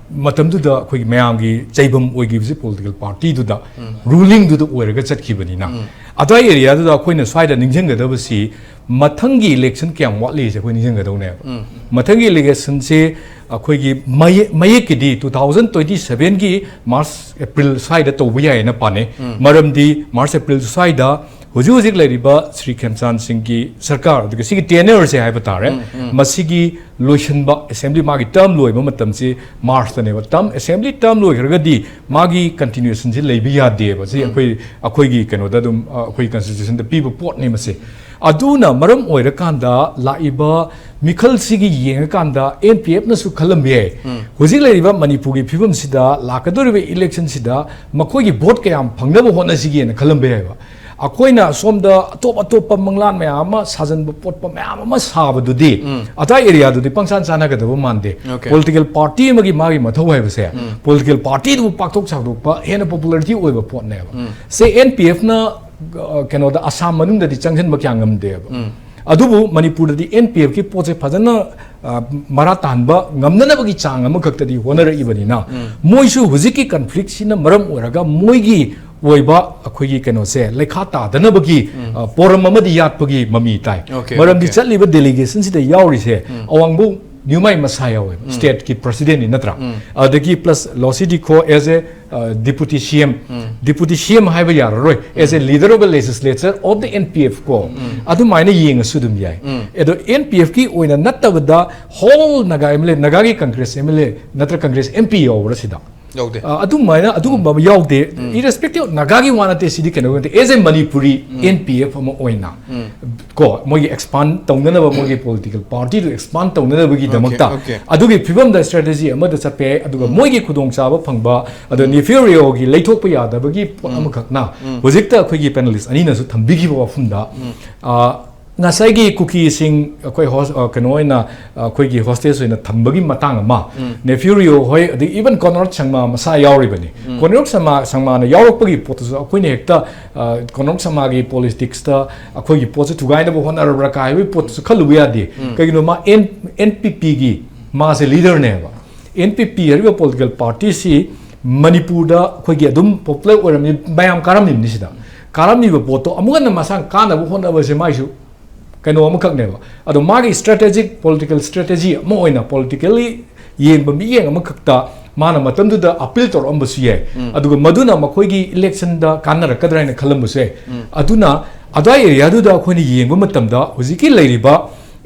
ꯃꯇꯝꯗꯨꯗ ꯑꯩꯈꯣꯏꯒꯤ ꯃꯌꯥꯝꯒꯤ ꯆꯩꯕꯝ ꯑꯣꯏꯈꯤꯕꯁꯦ ꯄꯣꯂꯤꯇꯤꯀꯦꯜ ꯄꯥꯔꯇꯤꯗꯨꯗ, ꯎꯝ꯫ ꯔꯨꯂꯤꯡꯗꯨꯗ ꯑꯣꯏꯔꯒ ꯆꯠꯈꯤꯕꯅꯤꯅ꯫ ꯎꯝ꯫ ꯑꯗ꯭ꯋꯥꯏ ꯑꯦꯔꯤꯌꯥꯗꯨꯗ ꯑꯩꯈꯣꯏꯅ ꯁ꯭ꯋꯥꯏꯗ ꯅꯤꯡꯁꯤꯡꯒꯗꯕꯁꯤ ꯃꯊꯪꯒꯤ ꯏꯂꯦꯛꯁꯟ ꯀꯌꯥꯝ ꯋꯥꯠꯂꯤꯁꯦ ꯑꯩꯈꯣꯏ ꯅꯤꯡꯁꯤꯡꯒꯗꯧꯅꯦꯕ꯫ ꯎꯝ꯫ ꯃꯊꯪꯒꯤ ꯏꯂꯦꯛꯁꯟꯁꯦ ꯑꯩꯈꯣꯏꯒꯤ ꯃꯌꯦꯛ-, ꯃꯌꯦꯛꯀꯤꯗꯤ two thousand twenty sevenꯒꯤ ꯃꯥꯔꯆ, ꯑꯦꯄ꯭ꯔꯤꯜ ꯁ꯭ꯋꯥꯏꯗ ꯇꯧꯕ ꯌꯥꯏꯌꯦꯅ ꯄꯥꯅꯩ꯫ ꯎꯝ꯫ ꯃꯔꯝꯗꯤ ꯃꯥꯔꯆ, ꯑꯦꯄ꯭ꯔꯤꯜ ꯁ꯭ꯋꯥꯏꯗ ꯍꯧꯖꯤꯛ ꯍꯧꯖꯤꯛ ꯂꯩꯔꯤꯕ ꯁ꯭ꯔꯤ ꯈꯦꯝꯆꯥꯟ ꯁꯤꯡꯒꯤ ꯁꯔꯀꯥꯔ, ꯑꯗꯨꯒ ꯁꯤꯒꯤ ꯇꯦꯅꯔꯁꯦ ꯍꯥꯏꯕ ꯇꯥꯔꯦ, ꯎꯝ, ꯎꯝ꯫ ꯃꯁꯤꯒꯤ ꯂꯣꯏꯁꯤꯟꯕ, ꯑꯦꯁꯦꯝꯕ꯭ꯂꯤ ꯃꯥꯒꯤ ꯇꯔꯝ ꯂꯣꯏꯕ ꯃꯇꯝꯁꯤ ꯃꯥꯔꯆꯇꯅꯦꯕ꯫ ꯇꯔꯝ, ꯑꯦꯁꯦꯝꯕ꯭ꯂꯤ ꯇꯔꯝ ꯂꯣꯏꯈ꯭ꯔꯒꯗꯤ ꯃꯥꯒꯤ ꯀꯟꯇꯤꯅ꯭ꯌꯨꯑꯦꯁꯟꯁꯤ ꯂꯩꯕ ꯌꯥꯗꯦꯕ꯫ ꯁꯤ ꯎꯝ꯫ ꯑꯩꯈꯣꯏ, ꯑꯩꯈꯣꯏꯒꯤ ꯀꯩꯅꯣꯗ ꯑꯗꯨꯝ, ꯑ, ꯑꯩꯈꯣꯏ ꯀꯟꯁꯇꯤꯇ꯭ꯌꯨꯁꯟꯗ ꯄꯤꯕ ꯄꯣꯠꯅꯤ ꯃꯁꯤ꯫ ꯑꯗꯨꯅ ꯃꯔꯝ ꯑꯣꯏꯔꯀꯥꯟꯗ ꯂꯥꯛꯏꯕ ꯃꯤꯈꯜꯁꯤꯒꯤ ꯌꯦꯡꯉꯀꯥꯟꯗ ꯑꯦꯟ ꯄꯤ ꯑꯦꯐꯅꯁꯨ ꯈꯜꯂꯝꯕ ꯌꯥꯏ, ꯍꯧꯖꯤꯛ ꯂꯩꯔꯤꯕ ꯃꯅꯤꯄꯨꯔꯒꯤ ꯐꯤꯕꯝꯁꯤꯗ, ꯂꯥꯛꯀꯗꯧꯔꯤꯕ ꯏꯂꯦꯛꯁꯟꯁꯤꯗ ꯃꯈꯣꯏꯒꯤ ꯚꯣꯠ ꯀꯌꯥꯝ ꯐꯪꯅꯕ ꯍꯣꯠꯅꯁꯤꯒꯦꯅ ꯈꯜꯂꯝꯕ ꯌꯥꯏꯕ꯫ ꯑꯩꯈꯣꯏꯅ ꯁꯣꯝꯗ ꯑꯇꯣꯞ ꯑꯇꯣꯞꯄ ꯃꯪꯂꯥꯟ ꯃꯌꯥꯝ ꯑꯃ ꯁꯥꯖꯟꯕ ꯄꯣꯠꯄ ꯃꯌꯥꯝ ꯑꯃ ꯁꯥꯕꯗꯨꯗꯤ ꯑꯗꯥꯏ ꯑꯦꯔꯤꯌꯥꯗꯨꯗꯤ ꯄꯪꯁꯥꯟ ꯆꯥꯟꯅꯒꯗꯕ ꯃꯥꯟꯗꯦ꯫ Okay. ꯄꯣꯂꯤꯇꯤꯀꯦꯜ ꯄꯥꯔꯇꯤ ꯑꯃꯒꯤ ꯃꯥꯒꯤ ꯃꯊꯧ ꯍꯥꯏꯕꯁꯦ ꯄꯣꯂꯤꯇꯤꯀꯦꯜ ꯄꯥꯔꯇꯤꯗꯨꯕꯨ ꯄꯥꯛꯊꯣꯛ ꯆꯥꯎꯊꯣꯛꯄ, ꯍꯦꯟꯅ ꯄꯣꯄꯨꯂꯔꯤꯇꯤ ꯑꯣꯏꯕ ꯄꯣꯠꯅꯦꯕ꯫ ꯁꯦ ꯑꯦꯟ ꯄꯤ ꯑꯦꯐꯅ ꯀꯩꯅꯣꯗ ꯑꯁꯥꯝ ꯃꯅꯨꯡꯗꯗꯤ ꯆꯪꯁꯤꯟꯕ ꯀꯌꯥ ꯉꯝꯗꯦꯕ꯫ ꯑꯗꯨꯕꯨ ꯃꯅꯤꯄꯨꯔꯗꯗꯤ ꯑꯦꯟ ꯄꯤ ꯑꯦꯐꯀꯤ ꯄꯣꯠꯁꯦ ꯐꯖꯅ ꯑ, ꯃꯔꯥ ꯇꯥꯍꯟꯕ ꯉꯝꯅꯅꯕꯒꯤ ꯆꯥꯡ ꯑꯃꯈꯛꯇꯗꯤ ꯍꯣꯠꯅꯔꯛꯏꯕꯅꯤꯅ ꯃꯣꯏꯁꯨ ꯍꯧꯖꯤꯛꯀꯤ ꯀꯟꯐ꯭ꯂꯤꯛꯁꯤꯅ ꯃꯔꯝ ꯑꯣꯏꯔꯒ ꯃꯣꯏꯒꯤ ꯑꯣꯏꯕ ꯑꯩꯈꯣꯏꯒꯤ ꯀꯩꯅꯣꯁꯦ ꯂꯩꯈꯥ ꯇꯥꯗꯅꯕꯒꯤ ꯑ, ꯄꯣꯔꯝ ꯑꯃꯗꯤ ꯌꯥꯠꯄꯒꯤ ꯃꯃꯤ ꯇꯥꯏ꯫ Okay, ꯃꯔꯝꯗꯤ okay. ꯆꯠꯂꯤꯕ ꯗꯦꯂꯤꯒꯦꯁꯟꯁꯤꯗ ꯌꯥꯎꯔꯤꯁꯦ ꯑꯋꯥꯡꯕꯧ ꯅ꯭ꯌꯨꯃꯥꯏ ꯃꯁꯥ ꯌꯥꯎꯋꯦꯕ, ꯁ꯭ꯇꯦꯠꯀꯤ ꯄ꯭ꯔꯁꯤꯗꯦꯟꯅꯤ ꯅꯠꯇ꯭ꯔꯥ? ꯑꯗꯒꯤ ꯄ꯭ꯂꯁ ꯂꯣꯁꯤ ꯗꯤꯈꯣ as a deputy C M, deputy C M ꯍꯥꯏꯕ ꯌꯥꯔꯔꯣꯏ, as a leader of the legislature of the N P F ꯀꯣ꯫ ꯑꯗꯨꯃꯥꯏꯅ ꯌꯦꯡꯉꯁꯨ ꯑꯗꯨꯝ ꯌꯥꯏ꯫ ꯑꯗꯣ ꯑꯦꯟ ꯄꯤ ꯑꯦꯐꯀꯤ ꯑꯣꯏꯅ ꯅꯠꯇꯕꯗ ꯍꯣꯜ ꯅꯥꯒꯥ ꯑꯦꯝ ꯑꯦꯜ ꯑꯦ, ꯅꯥꯒꯥꯒꯤ ꯀꯪꯒ꯭ꯔꯦꯁ ꯑꯦꯝ ꯑꯦꯜ ꯑꯦ ꯅꯠꯇ꯭ꯔ ꯀꯪꯒ꯭ꯔꯦꯁ ꯑꯦꯝ ꯄꯤ ꯌꯥꯎꯕ꯭ꯔꯥ ꯁꯤꯗ? ꯌꯥꯎꯗꯦ꯫ ꯑ, ꯑꯗꯨꯃꯥꯏꯅ ꯑꯗꯨꯒꯨꯝꯕ ꯑꯃ ꯌꯥꯎꯗꯦ꯫ ꯏꯔꯦꯁꯄꯦꯛꯇꯤꯚ ꯅꯥꯒꯥꯒꯤ ꯋꯥ ꯅꯠꯇꯦ, ꯁꯤꯗꯤ ꯀꯩꯅꯣ ꯅꯠꯇꯦ, as a Manipuri and P F ꯑꯃ ꯑꯣꯏꯅ ꯀꯣ, ꯃꯣꯏꯒꯤ ꯑꯦꯛꯁꯄꯥꯟ ꯇꯧꯅꯅꯕ, ꯃꯣꯏꯒꯤ ꯄꯣꯂꯤꯇꯤꯀꯦꯜ ꯄꯥꯔꯇꯤꯗꯨ ꯑꯦꯛꯁꯄꯥꯟ ꯇꯧꯅꯅꯕꯒꯤꯗꯃꯛꯇ Okay, okay. ꯑꯗꯨꯒꯤ ꯐꯤꯕꯝꯗ ꯁ꯭ꯇ꯭ꯔꯦꯇꯦꯖꯤ ꯑꯃꯗ ꯆꯠꯄ ꯌꯥꯏ꯫ ꯑꯗꯨꯒ ꯃꯣꯏꯒꯤ ꯈꯨꯗꯣꯡꯆꯥꯕ ꯐꯪꯕ, ꯑꯗꯣ ꯅꯦꯐꯤꯌꯨ ꯔꯤꯑꯣꯒꯤ ꯂꯩꯊꯣꯛꯄ ꯌꯥꯗꯕꯒꯤ ꯄꯣꯠ ꯑꯃꯈꯛꯅ ꯍꯧꯖꯤꯛꯇ ꯑꯩꯈꯣꯏꯒꯤ ꯄꯦꯅꯦꯂꯤꯁ ꯑꯅꯤꯅꯁꯨ ꯊꯝꯕꯤꯈꯤꯕ ꯋꯥꯐꯝꯗ, ꯑ, ꯉꯁꯥꯏꯒꯤ ꯀꯨꯀꯤꯁꯤꯡ ꯑꯩꯈꯣꯏ ꯍꯣꯁ-, ꯑ, ꯀꯩꯅꯣ ꯑꯣꯏꯅ, ꯑ, ꯑꯩꯈꯣꯏꯒꯤ ꯍꯣꯁꯇꯦꯖ ꯑꯣꯏꯅ ꯊꯝꯕꯒꯤ ꯃꯇꯥꯡ ꯑꯃ, ꯅꯦꯐꯤꯌꯨ ꯔꯤꯑꯣ ꯍꯣꯏ, ꯑꯗꯒꯤ ꯏꯚꯟ ꯀꯣꯅꯔ ꯁꯪꯃꯥ ꯃꯁꯥ ꯌꯥꯎꯔꯤꯕꯅꯤ꯫ ꯀꯣꯅꯔ ꯁꯪꯃꯥ, ꯁꯪꯃꯥꯅ ꯌꯥꯎꯔꯛꯄꯒꯤ ꯄꯣꯠꯇꯨꯁꯨ ꯑꯩꯈꯣꯏꯅ ꯍꯦꯛꯇ, ꯑ, ꯀꯣꯅꯔ ꯁꯪꯃꯥꯒꯤ ꯄꯣꯂꯤꯇꯤꯛꯁꯇ ꯑꯩꯈꯣꯏꯒꯤ ꯄꯣꯠꯁꯦ ꯊꯨꯒꯥꯏꯅꯕ ꯍꯣꯠꯅꯔꯕ꯭ꯔꯥ ꯀꯥꯏꯕꯒꯤ ꯄꯣꯠꯇꯨꯁꯨ ꯈꯜꯂꯨꯕ ꯌꯥꯗꯦ꯫ ꯀꯩꯒꯤꯅꯣ, ꯃꯥ ꯑꯦꯟ-, ꯑꯦꯟ ꯄꯤ ꯄꯤꯒꯤ ꯃꯥꯁꯦ ꯂꯤꯗꯔꯅꯦꯕ꯫ ꯑꯦꯟ ꯄꯤ ꯄꯤ ꯍꯥꯏꯔꯤꯕ ꯄꯣꯂꯤꯇꯤꯀꯦꯜ ꯄꯥꯔꯇꯤꯁꯤ ꯃꯅꯤꯄꯨꯔꯗ ꯑꯩꯈꯣꯏꯒꯤ ꯑꯗꯨꯝ ꯄꯣꯄꯨꯂꯔ ꯑꯣꯏꯔꯝꯃꯤ, ꯃꯌꯥꯝ ꯀꯥꯔꯝꯃꯤꯕꯅꯤ ꯁꯤꯗ꯫ ꯀꯥꯔꯝꯃꯤꯕ ꯄꯣꯠꯇꯣ ꯑꯃꯨꯛ ꯍꯟꯅ ꯃꯁꯥ ꯀꯥꯟꯅꯕ ꯍꯣꯠꯅꯕꯁꯦ ꯃꯥꯏꯁꯨ ꯀꯩꯅꯣ ꯑꯃꯈꯛꯅꯦꯕ꯫ ꯑꯗꯣ ꯃꯥꯒꯤ ꯁ꯭ꯇ꯭ꯔꯦꯇꯦꯖꯤꯛ, ꯄꯣꯂꯤꯇꯤꯀꯦꯜ ꯁ꯭ꯇ꯭ꯔꯦꯇꯦꯖꯤ ꯑꯃ ꯑꯣꯏꯅ ꯄꯣꯂꯤꯇꯤꯀꯦꯜꯂꯤ ꯌꯦꯡꯕ ꯃꯤꯠꯌꯦꯡ ꯑꯃꯈꯛꯇ ꯃꯥꯅ ꯃꯇꯝꯗꯨꯗ ꯑꯄꯤꯜ ꯇꯧꯔꯛꯑꯝꯕꯁꯨ ꯌꯥꯏ꯫ ꯑꯗꯨꯒ ꯃꯗꯨꯅ ꯃꯈꯣꯏꯒꯤ ꯏꯂꯦꯛꯁꯟꯗ ꯀꯥꯟꯅꯔꯛꯀꯗ꯭ꯔꯥ ꯍꯥꯏꯅ ꯈꯜꯂꯝꯕꯁꯨ ꯌꯥꯏ꯫ ꯑꯗꯨꯅ ꯑꯗ꯭ꯋꯥꯏ ꯑꯦꯔꯤꯌꯥꯗꯨꯗ ꯑꯩꯈꯣꯏꯅ ꯌꯦꯡꯕ ꯃꯇꯝꯗ ꯍꯧꯖꯤꯛꯀꯤ ꯂꯩꯔꯤꯕ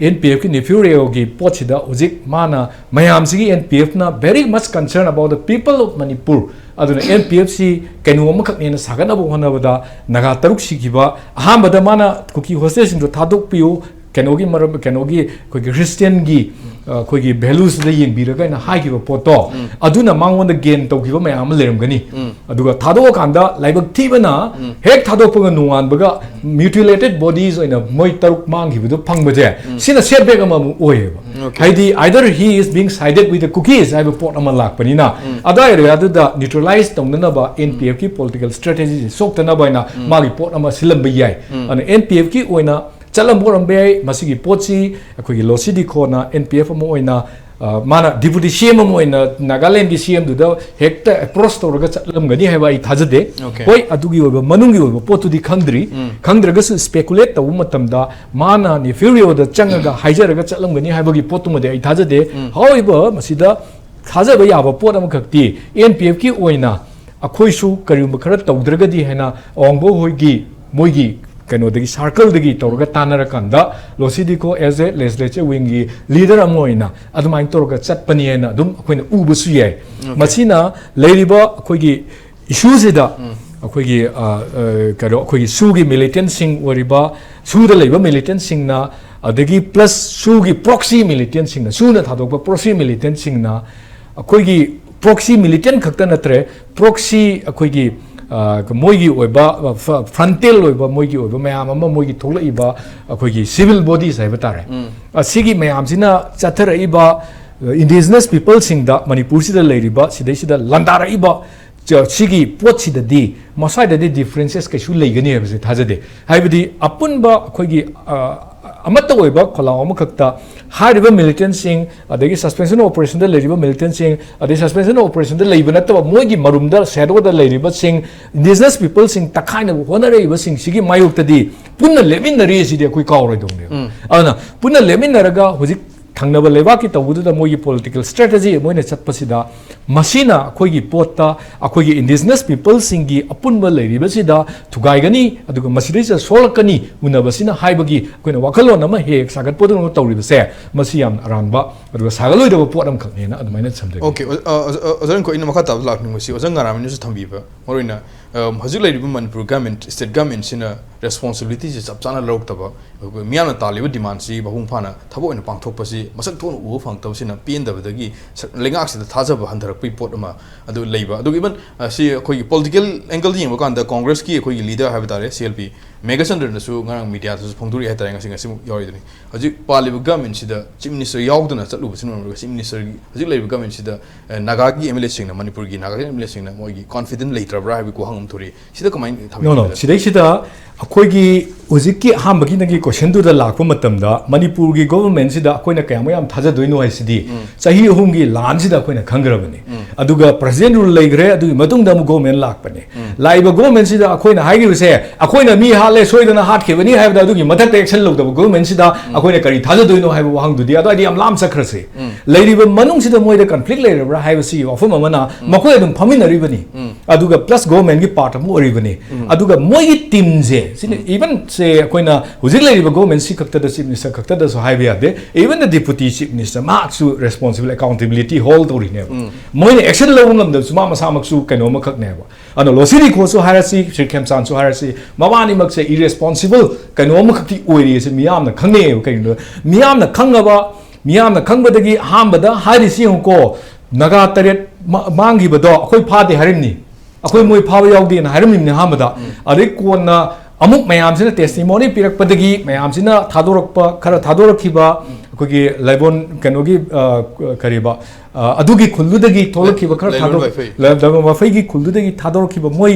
ꯑꯦꯟ ꯄꯤ ꯑꯦꯐꯀꯤ ꯅꯦꯐ꯭ꯌꯨ ꯔꯤꯑꯣꯒꯤ ꯄꯣꯠꯁꯤꯗ ꯍꯧꯖꯤꯛ ꯃꯥꯅ ꯃꯌꯥꯝꯁꯤꯒꯤ, ꯑꯦꯟ ꯄꯤ ꯑꯦꯐꯅ very much concerned about the people of Manipur, ꯑꯗꯨꯅ ꯑꯦꯟ ꯄꯤ ꯑꯦꯐꯁꯤ ꯀꯩꯅꯣ ꯑꯃꯈꯛꯅꯦꯅ ꯁꯥꯒꯠꯅꯕ ꯍꯣꯠꯅꯕꯗ ꯅꯥꯒꯥ ꯇꯔꯨꯛ ꯁꯤꯈꯤꯕ, ꯑꯍꯥꯟꯕꯗ ꯃꯥꯅ ꯀꯨꯀꯤ ꯍꯣꯁꯇꯦꯖꯁꯤꯡꯗꯣ ꯊꯥꯗꯣꯛꯄꯤꯌꯨ, ꯀꯩꯅꯣꯒꯤ ꯃꯔꯝ, ꯀꯩꯅꯣꯒꯤ ꯑꯩꯈꯣꯏꯒꯤ ꯈ꯭ꯔꯤꯁꯇꯤꯌꯟꯒꯤ, ꯑ, ꯑꯩꯈꯣꯏꯒꯤ ꯚꯦꯂꯨꯁꯤꯗ ꯌꯦꯡꯕꯤꯔꯒ ꯑꯩꯅ ꯍꯥꯏꯈꯤꯕ ꯄꯣꯠꯇꯣ, ꯑꯗꯨꯅ ꯃꯉꯣꯟꯗ ꯒꯦꯟ ꯇꯧꯈꯤꯕ ꯃꯌꯥꯝ ꯑꯃ ꯂꯩꯔꯝꯒꯅꯤ꯫ ꯑꯗꯨꯒ ꯊꯥꯗꯣꯛꯑꯀꯥꯟꯗ ꯂꯥꯏꯕꯛ ꯊꯤꯕꯅ ꯍꯦꯛ ꯊꯥꯗꯣꯛꯄꯒ ꯅꯣꯡꯉꯥꯟꯕꯒ mutilated bodies ꯑꯣꯏꯅ ꯃꯣꯏ ꯇꯔꯨꯛ ꯃꯥꯡꯈꯤꯕꯗꯣ ꯐꯪꯕꯁꯦ, ꯁꯤꯅ ꯁꯦꯠꯕꯦꯛ ꯑꯃꯃꯨꯛ ꯑꯣꯏꯌꯦꯕ꯫ Okay. ꯍꯥꯏꯗꯤ, either he is being sided with the Kukis ꯍꯥꯏꯕ ꯄꯣꯠ ꯑꯃ ꯂꯥꯛꯄꯅꯤꯅ, ꯑꯗꯥꯏ ꯑꯦꯔꯤꯌꯥꯗꯨꯗ ꯅ꯭ꯌꯨꯇ꯭ꯔꯦꯂꯥꯏꯁ ꯇꯧꯅꯅꯕ, ꯑꯦꯟ ꯄꯤ ꯑꯦꯐꯀꯤ ꯄꯣꯂꯤꯇꯤꯀꯦꯜ ꯁ꯭ꯇ꯭ꯔꯦꯇꯦꯖꯤꯁꯦ ꯁꯣꯛꯇꯅꯕ ꯍꯥꯏꯅ ꯃꯥꯒꯤ ꯄꯣꯠ ꯑꯃ ꯁꯤꯜꯂꯝꯕ ꯌꯥꯏ꯫ ꯑꯗꯨꯅ ꯑꯦꯟ ꯄꯤ ꯑꯦꯐꯀꯤ ꯑꯣꯏꯅ ꯆꯠꯂꯝꯕ ꯑꯣꯏꯔꯝꯕ ꯌꯥꯏ꯫ ꯃꯁꯤꯒꯤ ꯄꯣꯠꯁꯤ ꯑꯩꯈꯣꯏꯒꯤ ꯂꯣꯁꯤ ꯗꯤꯈꯣꯅ ꯑꯦꯟ ꯄꯤ ꯑꯦꯐ ꯑꯃ ꯑꯣꯏꯅ, ꯑ, ꯃꯥꯅ ꯗꯤꯄꯨꯇꯤ ꯁꯤ ꯑꯦꯝ ꯑꯃ ꯑꯣꯏꯅ ꯅꯥꯒꯥꯂꯦꯟꯒꯤ ꯁꯤ ꯑꯦꯝꯗꯨꯗ ꯍꯦꯛꯇ ꯑꯦꯄ꯭ꯔꯣꯁ ꯇꯧꯔꯒ ꯆꯠꯂꯝꯒꯅꯤ ꯍꯥꯏꯕ ꯑꯩ ꯊꯥꯖꯗꯦ꯫ Okay. ꯍꯣꯏ, ꯑꯗꯨꯒꯤ ꯑꯣꯏꯕ, ꯃꯅꯨꯡꯒꯤ ꯑꯣꯏꯕ ꯄꯣꯠꯇꯨꯗꯤ ꯈꯪꯗ꯭ꯔꯤ꯫ ꯈꯪꯗ꯭ꯔꯒꯁꯨ, ꯁ꯭ꯄꯦꯀꯨꯂꯦꯠ ꯇꯧꯕ ꯃꯇꯝꯗ ꯃꯥꯅ ꯅꯦꯐ꯭ꯌꯨ ꯔꯤꯑꯣꯗ ꯆꯪꯉꯒ ꯍꯥꯏꯖꯔꯒ ꯆꯠꯂꯝꯒꯅꯤ ꯍꯥꯏꯕꯒꯤ ꯄꯣꯠꯇꯨꯃꯗꯤ ꯑꯩ ꯊꯥꯖꯗꯦ꯫ However, ꯃꯁꯤꯗ ꯊꯥꯖꯕ ꯌꯥꯕ ꯄꯣꯠ ꯑꯃꯈꯛꯇꯤ, ꯑꯦꯟ ꯄꯤ ꯑꯦꯐꯀꯤ ꯑꯣꯏꯅ ꯑꯩꯈꯣꯏꯁꯨ ꯀꯔꯤꯒꯨꯝꯕ ꯈꯔ ꯇꯧꯗ꯭ꯔꯒꯗꯤ ꯍꯥꯏꯅ ꯑꯋꯥꯡꯕ ꯍꯣꯏꯒꯤ, ꯃꯣꯏꯒꯤ ꯀꯩꯅꯣꯗꯒꯤ, ꯁꯥꯔꯀꯜꯗꯒꯤ ꯇꯧꯔꯒ ꯇꯥꯟꯅꯔꯀꯥꯟꯗ, ꯂꯣꯁꯤ ꯗꯤꯈꯣ as a legislature wingꯒꯤ ꯂꯤꯗꯔ ꯑꯃ ꯑꯣꯏꯅ ꯑꯗꯨꯃꯥꯏꯅ ꯇꯧꯔꯒ ꯆꯠꯄꯅꯤ ꯍꯥꯏꯅ ꯑꯗꯨꯝ ꯑꯩꯈꯣꯏꯅ ꯎꯕꯁꯨ ꯌꯥꯏ꯫ Okay. ꯃꯁꯤꯅ ꯂꯩꯔꯤꯕ ꯑꯩꯈꯣꯏꯒꯤ ꯏꯁꯨꯁꯤꯗ ꯑꯩꯈꯣꯏꯒꯤ, ꯑ, ꯑ, ꯀꯩꯅꯣ, ꯑꯩꯈꯣꯏꯒꯤ ꯁꯨꯒꯤ ꯃꯤꯂꯤꯇꯦꯟꯁꯤꯡ ꯑꯣꯏꯔꯤꯕ, ꯁꯨꯗ ꯂꯩꯕ ꯃꯤꯂꯤꯇꯦꯟꯁꯤꯡꯅ, ꯑꯗꯒꯤ ꯄ꯭ꯂꯁ ꯁꯨꯒꯤ ꯄ꯭ꯔꯣꯛꯁꯤ ꯃꯤꯂꯤꯇꯦꯟꯁꯤꯡꯅ, ꯁꯨꯅ ꯊꯥꯗꯣꯛꯄ ꯄ꯭ꯔꯣꯛꯁꯤ ꯃꯤꯂꯤꯇꯦꯟꯁꯤꯡꯅ, ꯑꯩꯈꯣꯏꯒꯤ ꯄ꯭ꯔꯣꯛꯁꯤ ꯃꯤꯂꯤꯇꯦꯟ ꯈꯛꯇ ꯅꯠꯇ꯭ꯔꯦ, ꯄ꯭ꯔꯣꯛꯁꯤ ꯑꯩꯈꯣꯏꯒꯤ, ꯑ, ꯃꯣꯏꯒꯤ ꯑꯣꯏꯕ, ꯑ, ꯐ-, ꯐ꯭ꯔꯟꯇꯦꯜ ꯑꯣꯏꯕ, ꯃꯣꯏꯒꯤ ꯑꯣꯏꯕ ꯃꯌꯥꯝ ꯑꯃ, ꯃꯣꯏꯒꯤ ꯊꯣꯛꯂꯛꯏꯕ ꯑꯩꯈꯣꯏꯒꯤ ꯁꯤꯚꯤꯜ ꯕꯣꯗꯤꯁ ꯍꯥꯏꯕ ꯇꯥꯔꯦ, ꯑꯁꯤꯒꯤ ꯃꯌꯥꯝꯁꯤꯅ ꯆꯠꯊꯔꯛꯏꯕ, ꯑ, ꯏꯟꯗꯤꯖꯤꯅꯁ ꯄꯤꯄꯜꯁꯤꯡꯗ, ꯃꯅꯤꯄꯨꯔꯁꯤꯗ ꯂꯩꯔꯤꯕ, ꯁꯤꯗꯩꯁꯤꯗ ꯂꯥꯟꯗꯥꯔꯛꯏꯕ ꯆ-, ꯁꯤꯒꯤ ꯄꯣꯠꯁꯤꯗꯗꯤ ꯃꯁ꯭ꯋꯥꯏꯗꯗꯤ ꯗꯤꯐ꯭ꯔꯦꯟꯁꯦꯁ ꯀꯩꯁꯨ ꯂꯩꯒꯅꯤ ꯍꯥꯏꯕꯁꯦ ꯊꯥꯖꯗꯦ꯫ ꯍꯥꯏꯕꯗꯤ ꯑꯄꯨꯟꯕ ꯑꯩꯈꯣꯏꯒꯤ, ꯑ, ꯑꯃꯠꯇ ꯑꯣꯏꯕ ꯈꯣꯜꯂꯥꯎ ꯑꯃꯈꯛꯇ ꯍꯥꯏꯔꯤꯕ ꯃꯤꯂꯤꯇꯦꯟꯁꯤꯡ, ꯑꯗꯒꯤ ꯁꯁꯄꯦꯟꯁꯟ ꯑꯣꯄꯔꯦꯁꯟꯗ ꯂꯩꯔꯤꯕ ꯃꯤꯂꯤꯇꯦꯟꯁꯤꯡ, ꯑꯗꯩ ꯁꯁꯄꯦꯟꯁꯟ ꯑꯣꯄꯔꯦꯁꯟꯗ ꯂꯩꯕ ꯅꯠꯇꯕ ꯃꯣꯏꯒꯤ ꯃꯔꯨꯝꯗ, ꯁꯦꯗꯣꯗ ꯂꯩꯔꯤꯕꯁꯤꯡ, ꯏꯟꯗꯤꯖꯤꯅꯁ ꯄꯤꯄꯜꯁꯤꯡ ꯇꯛꯈꯥꯏꯅꯕ ꯍꯣꯠꯅꯔꯛꯏꯕꯁꯤꯡꯁꯤꯒꯤ ꯃꯥꯌꯣꯛꯇꯗꯤ ꯄꯨꯟꯅ ꯂꯦꯞꯃꯤꯟꯅꯔꯤ ꯑꯁꯤꯗꯤ ꯑꯩꯈꯣꯏ ꯀꯥꯎꯔꯣꯏꯗꯧꯅꯦꯕ꯫ ꯑꯗꯨꯅ ꯄꯨꯟꯅ ꯂꯦꯞꯃꯤꯟꯅꯔꯒ ꯍꯧꯖꯤꯛ ꯊꯪꯅꯕ ꯂꯩꯕꯥꯛꯀꯤ ꯇꯧꯕꯗꯨꯗ ꯃꯣꯏꯒꯤ political strategy ꯃꯣꯏꯅ ꯆꯠꯄꯁꯤꯗ, ꯃꯁꯤꯅ ꯑꯩꯈꯣꯏꯒꯤ ꯄꯣꯠꯇ, ꯑꯩꯈꯣꯏꯒꯤ indigenous peopleꯁꯤꯡꯒꯤ ꯑꯄꯨꯟꯕ ꯂꯩꯔꯤꯕꯁꯤꯗ ꯊꯨꯒꯥꯏꯒꯅꯤ, ꯑꯗꯨꯒ ꯃꯁꯤꯗꯩꯁꯤꯗ ꯁꯣꯛꯂꯛꯀꯅꯤ ꯎꯅꯕꯁꯤꯅ ꯍꯥꯏꯕꯒꯤ ꯑꯩꯈꯣꯏꯅ ꯋꯥꯈꯜꯂꯣꯟ ꯑꯃ ꯍꯦꯛ ꯍꯦꯛ ꯁꯥꯒꯠꯄꯗꯧꯅ ꯇꯧꯔꯤꯕꯁꯦ, ꯃꯁꯤ ꯌꯥꯝꯅ ꯑꯔꯥꯟꯕ ꯑꯗꯨꯒ ꯁꯥꯒꯠꯂꯣꯏꯗꯕ ꯄꯣꯠ ꯑꯃꯈꯛꯅꯦꯅ ꯑꯗꯨꯃꯥꯏꯅ ꯊꯝꯖꯒꯦ꯫ ꯑꯣꯀꯦ, ꯑꯣ-, ꯑ-, ꯑꯣꯖꯥ, ꯑꯣꯖꯥ ꯔꯟꯀꯣ, ꯑꯩꯅ ꯃꯈꯥ ꯇꯥꯕꯗ ꯂꯥꯛꯅꯤꯡꯕꯁꯤ ꯑꯣꯖꯥ ꯉꯥꯔꯥꯝꯅꯁꯨ ꯊꯝꯕꯤꯕ, ꯃꯔꯨꯑꯣꯏꯅ, ꯑ, ꯍꯧꯖꯤꯛ ꯂꯩꯔꯤꯕ ꯃꯅꯤꯄꯨꯔ government, state governmentꯁꯤꯅ responsibilityꯁꯤ ꯆꯞ ꯆꯥꯅ ꯂꯧꯔꯛꯇꯕ, ꯑꯩꯈꯣꯏ ꯃꯤꯌꯥꯝꯅ ꯇꯥꯜꯂꯤꯕ demandꯁꯤ ꯃꯄꯨꯡ ꯐꯥꯅ ꯊꯕꯛ ꯑꯣꯏꯅ ꯄꯥꯡꯊꯣꯛꯄꯁꯤ ꯃꯁꯛ ꯊꯣꯛꯅ ꯎꯕ ꯐꯪꯉꯛꯇꯕꯁꯤꯅ ꯄꯦꯟꯗꯕꯗꯒꯤ ꯁ-, ꯂꯩꯉꯥꯛꯁꯤꯗ ꯊꯥꯖꯕ ꯍꯟꯊꯔꯛꯄꯒꯤ ꯄꯣꯠ ꯑꯃ ꯑꯗꯨ ꯂꯩꯕ꯫ ꯑꯗꯨꯒ even, ꯑ, ꯁꯤ ꯑꯩꯈꯣꯏꯒꯤ political angle ꯌꯦꯡꯕ ꯀꯥꯟꯗ Congressꯀꯤ ꯑꯩꯈꯣꯏꯒꯤ leader ꯍꯥꯏꯕ ꯇꯥꯔꯦ, C L P ꯃꯦꯘꯆꯟꯗ꯭ꯔꯅꯁꯨ ꯉꯔꯥꯡ mediaꯗꯁꯨ ꯐꯣꯡꯗꯣꯔꯛꯏ ꯍꯥꯏꯇꯥꯔꯦ, ꯉꯁꯤ, ꯉꯁꯤꯃꯨꯛ ꯌꯥꯎꯔꯤꯗꯨꯅꯤ꯫ ꯍꯧꯖꯤꯛ ꯄꯥꯜꯂꯤꯕ governmentꯁꯤꯗ chief minister ꯌꯥꯎꯗꯅ ꯆꯠꯂꯨꯕꯁꯤꯅ ꯃꯔꯝ ꯑꯣꯏꯔꯒ chief ministerꯒꯤ, ꯍꯧꯖꯤꯛ ꯂꯩꯔꯤꯕ governmentꯁꯤꯗ, ꯑ, ꯅꯥꯒꯥꯒꯤ MLAꯁꯤꯡꯅ, ꯃꯅꯤꯄꯨꯔꯒꯤ ꯅꯥꯒꯥꯒꯤ MLAꯁꯤꯡꯅ ꯃꯣꯏꯒꯤ confident ꯂꯩꯇ꯭ꯔꯕ꯭ꯔꯥ ꯍꯥꯏꯕꯒꯤ ꯋꯥꯍꯪ ꯑꯃ ꯊꯣꯔꯛꯏ꯫ ꯁꯤꯗ ꯀꯃꯥꯏꯅ ꯊꯝꯕꯤꯒꯦ? No, no. ꯁꯤꯗꯩꯁꯤꯗ ꯑꯩꯈꯣꯏꯒꯤ ꯍꯧꯖꯤꯛꯀꯤ ꯑꯍꯥꯟꯕꯒꯤ ꯅꯪꯒꯤ questionꯗꯨꯗ ꯂꯥꯛꯄ ꯃꯇꯝꯗ, ꯃꯅꯤꯄꯨꯔꯒꯤ governmentꯁꯤꯗ ꯑꯩꯈꯣꯏꯅ ꯀꯌꯥꯃꯨꯛ ꯌꯥꯝ ꯊꯥꯖꯗꯣꯏꯅꯣ ꯍꯥꯏꯁꯤꯗꯤ, ꯆꯍꯤ ꯑꯍꯨꯝꯒꯤ ꯂꯥꯟꯁꯤꯗ ꯑꯩꯈꯣꯏꯅ ꯈꯪꯈ꯭ꯔꯕꯅꯤ꯫ ꯑꯗꯨꯒ president rule ꯂꯩꯈ꯭ꯔꯦ, ꯑꯗꯨꯒꯤ ꯃꯇꯨꯡꯗ ꯑꯃꯨꯛ government ꯂꯥꯛꯄꯅꯦ꯫ ꯂꯥꯛꯏꯕ governmentꯁꯤꯗ ꯑꯩꯈꯣꯏꯅ ꯍꯥꯏꯈꯤꯕꯁꯦ, "ꯑꯩꯈꯣꯏꯅ ꯃꯤ ꯍꯥꯠꯂꯦ, ꯁꯣꯏꯗꯅ ꯍꯥꯠꯈꯤꯕꯅꯤ" ꯍꯥꯏꯕꯗ ꯑꯗꯨꯒꯤ ꯃꯊꯛꯇ action ꯂꯧꯗꯕ governmentꯁꯤꯗ ꯑꯩꯈꯣꯏꯅ ꯀꯔꯤ ꯊꯥꯖꯗꯣꯏꯅꯣ ꯍꯥꯏꯕ ꯋꯥꯍꯪꯗꯨꯗꯤ ꯑꯗꯨꯋꯥꯏꯗꯤ ꯌꯥꯝ ꯂꯥꯞꯅ ꯆꯠꯈ꯭ꯔꯁꯦ꯫ ꯂꯩꯔꯤꯕ ꯃꯅꯨꯡꯁꯤꯗ ꯃꯣꯏꯗ conflict ꯂꯩꯔꯕ꯭ꯔꯥ ꯍꯥꯏꯕꯁꯤ ꯋꯥꯐꯝ ꯑꯃꯅ, ꯃꯈꯣꯏ ꯑꯗꯨꯝ ꯐꯝꯃꯤꯟꯅꯔꯤꯕꯅꯤ꯫ ꯑꯗꯨꯒ plus governmentꯀꯤ part ꯑꯃ ꯑꯣꯏꯔꯤꯕꯅꯤ꯫ ꯑꯗꯨꯒ ꯃꯣꯏꯒꯤ teamꯁꯦ, ꯁꯤꯅ even ꯁꯦ ꯑꯩꯈꯣꯏꯅ ꯍꯧꯖꯤꯛ ꯂꯩꯔꯤꯕ government ꯁꯤ ꯈꯛꯇꯗ, chief minister ꯈꯛꯇꯗꯁꯨ ꯍꯥꯏꯕ ꯌꯥꯗꯦ, even the deputy chief minister ꯃꯍꯥꯛꯁꯨ responsible, accountability hold ꯇꯧꯔꯤꯅꯦꯕ꯫ ꯃꯣꯏꯅ action ꯂꯧꯕ ꯉꯝꯗꯕꯁꯨ ꯃꯥ ꯃꯁꯥꯃꯛꯁꯨ ꯀꯩꯅꯣ ꯑꯃꯈꯛꯅꯦꯕ꯫ ꯑꯗꯣ ꯂꯣꯁꯤ ꯔꯤꯈꯣꯁꯨ ꯍꯥꯏꯔꯁꯤ, ꯁ꯭ꯔꯤ ꯈꯦꯝꯆꯥꯟꯁꯨ ꯍꯥꯏꯔꯁꯤ, ꯃꯕꯥꯅꯤꯃꯛꯁꯦ irresponsible ꯀꯩꯅꯣ ꯑꯃꯈꯛꯇꯤ ꯑꯣꯏꯔꯤ, ꯑꯁꯤ ꯃꯤꯌꯥꯝꯅ ꯈꯪꯅꯩꯌꯦꯕ꯫ ꯀꯩꯒꯤꯅꯣ? ꯃꯤꯌꯥꯝꯅ ꯈꯪꯉꯕ, ꯃꯤꯌꯥꯝꯅ ꯈꯪꯕꯗꯒꯤ ꯑꯍꯥꯟꯕꯗ ꯍꯥꯏꯔꯤꯁꯤ ꯌꯦꯡꯉꯨꯀꯣ, ꯅꯥꯒꯥ ꯇꯔꯦꯠ ꯃꯥ-, ꯃꯥꯡꯈꯤꯕꯗꯣ ꯑꯩꯈꯣꯏ ꯐꯥꯗꯦ ꯍꯥꯏꯔꯤꯕꯅꯤ, ꯑꯩꯈꯣꯏ ꯃꯣꯏ ꯐꯥꯕ ꯌꯥꯎꯗꯦꯅ ꯍꯥꯏꯔꯝꯃꯤꯕꯅꯤ ꯑꯍꯥꯟꯕꯗ꯫ ꯑꯗꯩ ꯀꯣꯟꯅ ꯑꯃꯨꯛ ꯃꯌꯥꯝꯁꯤꯅ testimony ꯄꯤꯔꯛꯄꯗꯒꯤ, ꯃꯌꯥꯝꯁꯤꯅ ꯊꯥꯗꯣꯔꯛꯄ, ꯈꯔ ꯊꯥꯗꯣꯔꯛꯈꯤꯕ, ꯑꯩꯈꯣꯏꯒꯤ ꯂꯥꯏꯕꯣꯟ ꯀꯩꯅꯣꯒꯤ, ꯑ, ꯀꯔꯤꯕ, ꯑ, ꯑꯗꯨꯒꯤ ꯈꯨꯜꯗꯨꯗꯒꯤ ꯊꯣꯛꯂꯛꯈꯤꯕ ꯈꯔ ꯂꯥꯏꯕꯣꯟ ꯊꯥꯗꯣꯛ-, ꯋꯥꯏꯐꯩ꯫ ꯂꯥꯏ-, ꯂꯥꯏꯕꯣꯟ ꯋꯥꯏꯐꯩꯒꯤ ꯈꯨꯜꯗꯨꯗꯒꯤ ꯊꯥꯗꯣꯔꯛꯈꯤꯕ ꯃꯣꯏ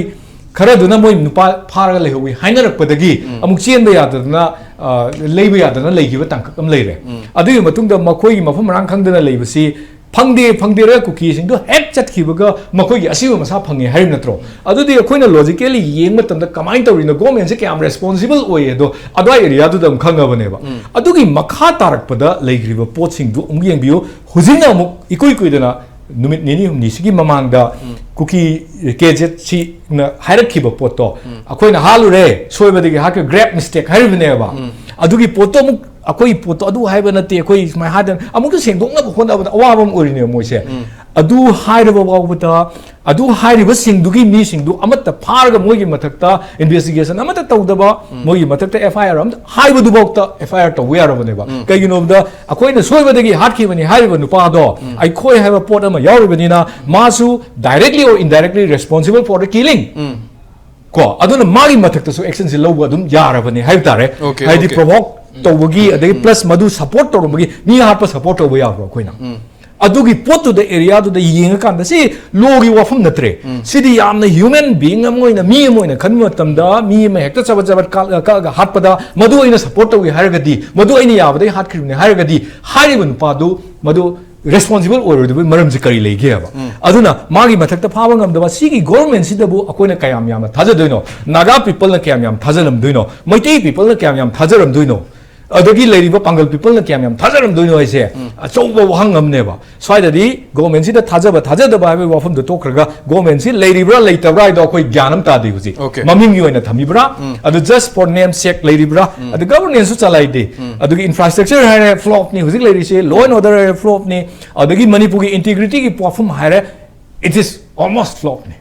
ꯈꯔꯗꯨꯅ ꯃꯣꯏ ꯅꯨꯄꯥ ꯐꯥꯔꯒ ꯂꯩꯍꯧꯋꯤ ꯍꯥꯏꯅꯔꯛꯄꯗꯒꯤ ꯑꯃꯨꯛ ꯆꯦꯟꯕ ꯌꯥꯗꯗꯅ, ꯑ, ꯂꯩꯕ ꯌꯥꯗꯅ ꯂꯩꯈꯤꯕ ꯇꯥꯡꯀꯛ ꯑꯃ ꯂꯩꯔꯦ꯫ ꯑꯗꯨꯒꯤ ꯃꯇꯨꯡꯗ ꯃꯈꯣꯏꯒꯤ ꯃꯐꯝ ꯃꯔꯥꯡ ꯈꯪꯗꯅ ꯂꯩꯕꯁꯤ ꯐꯪꯗꯦ ꯐꯪꯗꯦꯔ ꯀꯨꯀꯤꯁꯤꯡꯗꯣ ꯍꯦꯛ ꯆꯠꯈꯤꯕꯒ ꯃꯈꯣꯏꯒꯤ ꯑꯁꯦꯡꯕ ꯃꯁꯥ ꯐꯪꯉꯦ ꯍꯥꯏꯔꯤꯕ ꯅꯠꯇ꯭ꯔꯣ? ꯑꯗꯨꯗꯤ ꯑꯩꯈꯣꯏꯅ logically ꯌꯦꯡꯕ ꯃꯇꯝꯗ ꯀꯃꯥꯏꯅ ꯇꯧꯔꯤꯅꯣ? Government ꯁꯦ ꯀꯌꯥꯝ responsible ꯑꯣꯏꯌꯦ ꯑꯗꯣ ꯑꯗꯨꯋꯥꯏ area ꯗꯨꯗ ꯑꯗꯨꯝ ꯈꯪꯉꯕꯅꯦꯕ꯫ ꯑꯗꯨꯒꯤ ꯃꯈꯥ ꯇꯥꯔꯛꯄꯗ ꯂꯩꯈ꯭ꯔꯤꯕ ꯄꯣꯠꯁꯤꯡꯗꯨ ꯑꯃꯨꯛ ꯌꯦꯡꯕꯤꯌꯨ꯫ ꯍꯧꯖꯤꯛꯅ ꯑꯃꯨꯛ ꯏꯀꯨꯏ ꯀꯨꯏꯗꯅ ꯅꯨꯃꯤꯠ ꯅꯤꯅꯤ ꯍꯨꯝꯅꯤꯁꯤꯒꯤ ꯃꯃꯥꯡꯗ ꯀꯨꯀꯤ K Z C ꯅ ꯍꯥꯏꯔꯛꯈꯤꯕ ꯄꯣꯠꯇꯣ ꯑꯩꯈꯣꯏꯅ ꯍꯥꯠꯂꯨꯔꯦ, ꯁꯣꯏꯕꯗꯒꯤ ꯍꯥꯠꯈ꯭ꯔꯦ, grave mistake ꯍꯥꯏꯔꯤꯕꯅꯦꯕ꯫ ꯑꯗꯨꯒꯤ ꯄꯣꯠꯇꯣ ꯑꯃꯨꯛ ꯑꯩꯈꯣꯏ ꯄꯣꯠꯇꯣ ꯑꯗꯨ ꯍꯥꯏꯕ ꯅꯠꯇꯦ, ꯑꯩꯈꯣꯏ ꯁꯨꯃꯥꯏꯅ ꯍꯥꯏꯗꯅ ꯑꯃꯨꯛꯁꯨ ꯁꯦꯡꯗꯣꯛꯅꯕ ꯍꯣꯠꯅꯕꯗ ꯑꯋꯥꯕ ꯑꯃ ꯑꯣꯏꯔꯤꯅꯦꯕ ꯃꯣꯏꯁꯦ꯫ ꯑꯗꯨ ꯍꯥꯏꯔꯕ ꯐꯥꯎꯕꯗ, ꯑꯗꯨ ꯍꯥꯏꯔꯤꯕꯁꯤꯡꯗꯨꯒꯤ ꯃꯤꯁꯤꯡꯗꯨ ꯑꯃꯠꯇ ꯐꯥꯔꯒ ꯃꯣꯏꯒꯤ ꯃꯊꯛꯇ investigation ꯑꯃꯠꯇ ꯇꯧꯗꯕ, ꯃꯣꯏꯒꯤ ꯃꯊꯛꯇ F I R ꯑꯃꯠꯇ ꯍꯥꯏꯕꯗꯨꯐꯥꯎꯗ F I R ꯇꯧꯕ ꯌꯥꯔꯕꯅꯦꯕ꯫ ꯀꯩꯒꯤꯅꯣꯗ ꯑꯩꯈꯣꯏꯅ ꯁꯣꯏꯕꯗꯒꯤ ꯍꯥꯠꯈꯤꯕꯅꯤ ꯍꯥꯏꯔꯤꯕ ꯅꯨꯄꯥꯗꯣ ꯑꯩꯈꯣꯏ ꯍꯥꯏꯕ ꯄꯣꯠ ꯑꯃ ꯌꯥꯎꯔꯤꯕꯅꯤꯅ ꯃꯥꯁꯨ directly or indirectly responsible for the killing꯫ ꯀꯣ, ꯑꯗꯨꯅ ꯃꯥꯒꯤ ꯃꯊꯛꯇꯁꯨ action ꯁꯦ ꯂꯧꯕ ꯑꯗꯨꯝ ꯌꯥꯔꯕꯅꯤ ꯍꯥꯏꯕ ꯇꯥꯔꯦ꯫ Okay, ꯍꯥꯏꯗꯤ okay. Provoke ꯇꯧꯕꯒꯤ, ꯑꯗꯒꯤ plus ꯃꯗꯨ support ꯇꯧꯔꯝꯕꯒꯤ, ꯃꯤ ꯍꯥꯠꯄ support ꯇꯧꯕ ꯌꯥꯕ꯭ꯔꯣ ꯑꯩꯈꯣꯏꯅ? ꯑꯗꯨꯒꯤ ꯄꯣꯠꯇꯨꯗ, area ꯗꯨꯗ ꯌꯦꯡꯉꯀꯥꯟꯗ ꯁꯤ law ꯒꯤ ꯋꯥꯐꯝ ꯅꯠꯇ꯭ꯔꯦ꯫ ꯁꯤꯗꯤ ꯌꯥꯝꯅ human being ꯑꯃ ꯑꯣꯏꯅ, ꯃꯤ ꯑꯃ ꯑꯣꯏꯅ ꯈꯟꯕ ꯃꯇꯝꯗ ꯃꯤ ꯑꯃ ꯍꯦꯛꯇ ꯆꯕꯠ ꯆꯕꯠ ꯀꯛ-, ꯀꯛꯑꯒ ꯍꯥꯠꯄꯗ ꯃꯗꯨ ꯑꯩꯅ support ꯇꯧꯏ ꯍꯥꯏꯔꯒꯗꯤ, ꯃꯗꯨ ꯑꯩꯅ ꯌꯥꯕꯗꯒꯤ ꯍꯥꯠꯈ꯭ꯔꯤꯕꯅꯤ ꯍꯥꯏꯔꯒꯗꯤ, ꯍꯥꯏꯔꯤꯕ ꯅꯨꯄꯥꯗꯨ ꯃꯗꯨ responsible ꯑꯣꯏꯔꯣꯏꯗꯕꯒꯤ ꯃꯔꯝꯁꯤ ꯀꯔꯤ ꯂꯩꯒꯦꯕ? ꯑꯗꯨꯅ ꯃꯥꯒꯤ ꯃꯊꯛꯇ ꯐꯥꯕ ꯉꯝꯗꯕ ꯁꯤꯒꯤ government ꯁꯤꯗꯕꯨ ꯑꯩꯈꯣꯏꯅ ꯀꯌꯥꯝ ꯌꯥꯝꯅ ꯊꯥꯖꯗꯣꯏꯅꯣ? Naga people ꯅ ꯀꯌꯥꯝ ꯌꯥꯝ ꯊꯥꯖꯔꯝꯗꯣꯏꯅꯣ? ꯃꯩꯇꯩ people ꯅ ꯀꯌꯥꯝ ꯌꯥꯝ ꯊꯥꯖꯔꯝꯗꯣꯏꯅꯣ? ꯑꯗꯒꯤ ꯂꯩꯔꯤꯕ ꯄꯥꯡꯒꯜ people ꯅ ꯀꯌꯥꯝ ꯌꯥꯝ ꯊꯥꯖꯔꯝꯗꯣꯏꯅꯣ ꯍꯥꯏꯁꯦ ꯑꯆꯧꯕ ꯋꯥꯍꯪ ꯑꯃꯅꯦꯕ꯫ ꯁ꯭ꯋꯥꯏꯗꯗꯤ government ꯁꯤꯗ ꯊꯥꯖꯕ ꯊꯥꯖꯗꯕ ꯍꯥꯏꯕꯒꯤ ꯋꯥꯐꯝꯗꯣ ꯇꯣꯛꯈ꯭ꯔꯒ, government ꯁꯤ ꯂꯩꯔꯤꯕ꯭ꯔꯥ ꯂꯩꯇꯕ꯭ꯔꯥ ꯍꯥꯏꯗꯣ ꯑꯩꯈꯣꯏ ꯒ꯭ꯌꯥꯟ ꯑꯃ ꯇꯥꯗꯦ ꯍꯧꯖꯤꯛ꯫ Okay. ꯃꯃꯤꯡꯒꯤ ꯑꯣꯏꯅ ꯊꯝꯃꯤꯕ꯭ꯔꯥ? ꯑꯗꯨ just for name sake ꯂꯩꯔꯤꯕ꯭ꯔꯥ? ꯑꯗꯨ governance ꯁꯨ ꯆꯂꯥꯏꯗꯦ꯫ ꯑꯗꯨꯒꯤ infrastructure ꯍꯥꯏꯔꯦ flop ꯅꯤ ꯍꯧꯖꯤꯛ ꯂꯩꯔꯤꯁꯦ, law and order ꯍꯥꯏꯔꯦ flop ꯅꯤ, ꯑꯗꯒꯤ ꯃꯅꯤꯄꯨꯔꯒꯤ integrity ꯒꯤ ꯋꯥꯐꯝ ꯍꯥꯏꯔꯦ, it is almost flop ꯅꯤ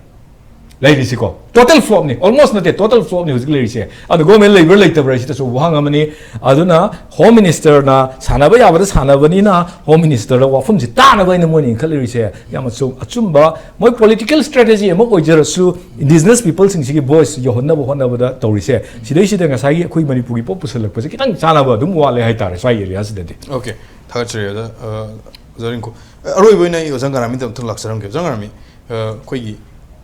ꯂꯩꯔꯤꯁꯤꯀꯣ꯫ Total flop ꯅꯤ, almost ꯅꯠꯇꯦ, total flop ꯅꯤ ꯍꯧꯖꯤꯛ ꯂꯩꯔꯤꯁꯦ꯫ ꯑꯗꯣ government ꯂꯩꯕ꯭ꯔꯥ ꯂꯩꯇꯕ꯭ꯔꯥ ꯍꯥꯏꯁꯤꯗꯁꯨ ꯋꯥꯍꯪ ꯑꯃꯅꯤ꯫ ꯑꯗꯨꯅ Home Minister ꯅ ꯁꯥꯟꯅꯕ ꯌꯥꯕꯗ ꯁꯥꯟꯅꯕꯅꯤꯅ Home Minister ꯗ ꯋꯥꯐꯝꯁꯤ ꯇꯥꯅꯕ ꯑꯩꯅ ꯃꯣꯏꯅ ꯏꯟꯈꯠꯂꯤꯔꯤꯁꯦ ꯌꯥꯝ ꯑꯆꯨꯝ-, ꯑꯆꯨꯝꯕ ꯃꯣꯏ political strategy ꯑꯃ ꯑꯣꯏꯖꯔꯁꯨ, indigenous people ꯁꯤꯡꯁꯤꯒꯤ voice ꯌꯧꯍꯟꯅꯕ ꯍꯣꯠꯅꯕꯗ ꯇꯧꯔꯤꯁꯦ, ꯁꯤꯗꯩꯁꯤꯗ ꯉꯁꯥꯏꯒꯤ ꯑꯩꯈꯣꯏ ꯃꯅꯤꯄꯨꯔꯒꯤ ꯄꯣꯠ ꯄꯨꯁꯜꯂꯛꯄꯁꯦ ꯈꯤꯇꯪ ꯆꯥꯅꯕ ꯑꯗꯨꯝ ꯋꯥꯠꯂꯦ ꯍꯥꯏꯇꯥꯔꯦ ꯁ꯭ꯋꯥꯏ area ꯁꯤꯗꯗꯤ꯫ Okay, ꯊꯥꯒꯠꯆꯔꯤ ꯑꯣꯖꯥ, ꯑ, ꯑꯣꯖꯥ ꯔꯤꯡꯀꯨ꯫ ꯑ, ꯑꯔꯣꯏꯕ ꯑꯣꯏꯅ ꯑꯩ ꯑꯣꯖꯥ ꯉꯔꯥꯃꯤꯗ ꯑꯃꯨꯛꯇꯪ ꯂꯥꯛꯆꯔꯝꯒꯦ꯫ ꯑꯣꯖꯥ ꯉꯔꯥꯃꯤ, ꯑ, ꯑꯩꯈꯣꯏꯒꯤ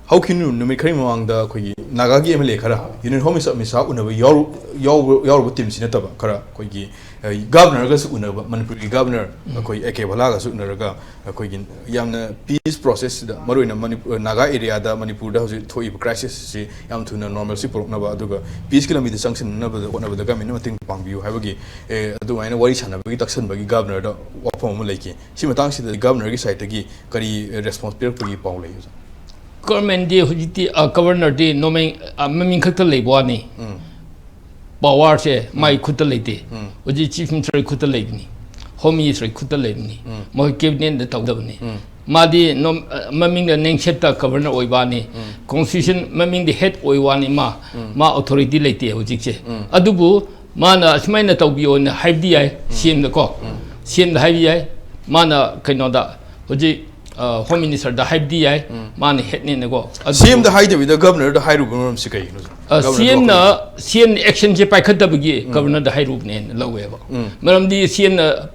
ꯍꯧꯈꯤꯕ ꯅꯨꯃꯤꯠ ꯈꯔꯒꯤ ꯃꯃꯥꯡꯗ ꯑꯩꯈꯣꯏꯒꯤ ꯅꯥꯒꯥꯒꯤ M L A ꯈꯔ Union Home Minister Amit Shah ꯎꯅꯕ ꯌꯥꯎꯔꯨ-, ꯌꯥꯎꯕ-, ꯌꯥꯎꯔꯨꯕ team ꯁꯤ ꯅꯠꯇꯕ ꯈꯔ ꯑꯩꯈꯣꯏꯒꯤ, ꯑ, Governor ꯒꯁꯨ ꯎꯅꯕ, ꯃꯅꯤꯄꯨꯔꯒꯤ Governor, ꯎꯝ, ꯑꯩꯈꯣꯏ A K ꯕꯂꯥꯒꯁꯨ ꯎꯅꯔꯒ ꯑꯩꯈꯣꯏꯒꯤ ꯌꯥꯝꯅ peace process ꯁꯤꯗ, ꯃꯔꯨꯑꯣꯏꯅ ꯃꯅꯤꯄꯨꯔ, ꯅꯥꯒꯥ area ꯗ ꯃꯅꯤꯄꯨꯔꯗ ꯍꯧꯖꯤꯛ ꯊꯣꯛꯏꯕ crisis ꯁꯤ ꯌꯥꯝ ꯊꯨꯅ normalcy ꯄꯨꯔꯛꯅꯕ, ꯑꯗꯨꯒ peace ꯀꯤ ꯂꯝꯕꯤꯗ ꯆꯪꯁꯤꯟꯅꯕꯗ ꯍꯣꯠꯅꯕꯗ government ꯅ ꯃꯇꯦꯡ ꯄꯥꯡꯕꯤꯌꯨ ꯍꯥꯏꯕꯒꯤ, ꯑꯦ, ꯑꯗꯨꯃꯥꯏꯅ ꯋꯥꯔꯤ ꯁꯥꯟꯅꯕꯒꯤ ꯇꯛꯁꯟꯕꯒꯤ Governor ꯗ ꯋꯥꯐꯝ ꯑꯃ ꯂꯩꯈꯤ꯫ ꯁꯤ ꯃꯇꯥꯡꯁꯤꯗ Governor ꯒꯤ side ꯇꯒꯤ ꯀꯔꯤ response ꯄꯤꯔꯛꯄꯒꯤ ꯄꯥꯎ ꯂꯩ, ꯑꯣꯖꯥ? Government ꯗꯤ ꯍꯧꯖꯤꯛꯇꯤ, ꯑ, Governor ꯗꯤ ꯅꯣꯃꯦꯟ-, ꯑ, ꯃꯃꯤꯡ ꯈꯛꯇ ꯂꯩꯕ ꯋꯥꯅꯤ꯫ ꯎꯝ꯫ Power ꯁꯦ ꯃꯥꯏ ꯎꯝ꯫ ꯈꯨꯠꯇ ꯂꯩꯇꯦ꯫ ꯎꯝ꯫ ꯍꯧꯖꯤꯛ Chief Minister ꯒꯤ ꯈꯨꯠꯇ ꯂꯩꯕꯅꯤ, Home Minister ꯒꯤ ꯈꯨꯠꯇ ꯂꯩꯕꯅꯤ꯫ ꯎꯝ꯫ ꯃꯈꯣꯏ cabinet ꯅ ꯇꯧꯗꯕꯅꯤ꯫ ꯎꯝ꯫ ꯃꯥꯗꯤ ꯅꯣꯝ-, ꯑ, ꯃꯃꯤꯡꯗ name set ꯇ Governor ꯑꯣꯏꯕ ꯋꯥꯅꯤ꯫ ꯎꯝ꯫ Constitution ꯃꯃꯤꯡꯗꯤ head ꯑꯣꯏꯕ ꯋꯥꯅꯤ, ꯃꯥ, ꯎꯝ꯫ ꯃꯥ authority ꯂꯩꯇꯦ ꯍꯧꯖꯤꯛꯁꯦ꯫ ꯎꯝ꯫ ꯑꯗꯨꯕꯨ ꯃꯥꯅ ꯑꯁꯨꯃꯥꯏꯅ ꯇꯧꯕꯤꯌꯣꯅ ꯍꯥꯏꯕꯗꯤ ꯌꯥꯏ, ꯎꯝ꯫ C M ꯗ ꯀꯣ꯫ ꯎꯝ꯫ C M ꯗ ꯍꯥꯏꯕꯗꯤ ꯌꯥꯏ꯫ ꯃꯥꯅ ꯀꯩꯅꯣꯗ ꯍꯧꯖꯤꯛ, ꯑ, Home Minister ꯗ ꯍꯥꯏꯕꯗꯤ ꯌꯥꯏ, ꯎꯝ꯫ ꯃꯥꯅ head ꯅꯦꯅꯀꯣ꯫ ꯑꯗꯨꯕꯨ C M ꯗ ꯍꯥꯏꯗꯕꯤꯗ Governor ꯗ ꯍꯥꯏꯔꯨꯕ ꯃꯔꯝꯁꯤ ꯀꯩꯒꯤꯅꯣ, sir? ꯑ, Governor ꯗ C M ꯅ, ꯋꯥꯈꯜ C M ꯅ action ꯁꯦ ꯄꯥꯏꯈꯠꯇꯕꯒꯤ ꯎꯝ꯫ Governor ꯗ ꯍꯥꯏꯔꯨꯕꯅꯦꯅ ꯂꯧꯋꯦꯕ꯫ ꯎꯝ꯫ ꯃꯔꯝꯗꯤ C M ꯅ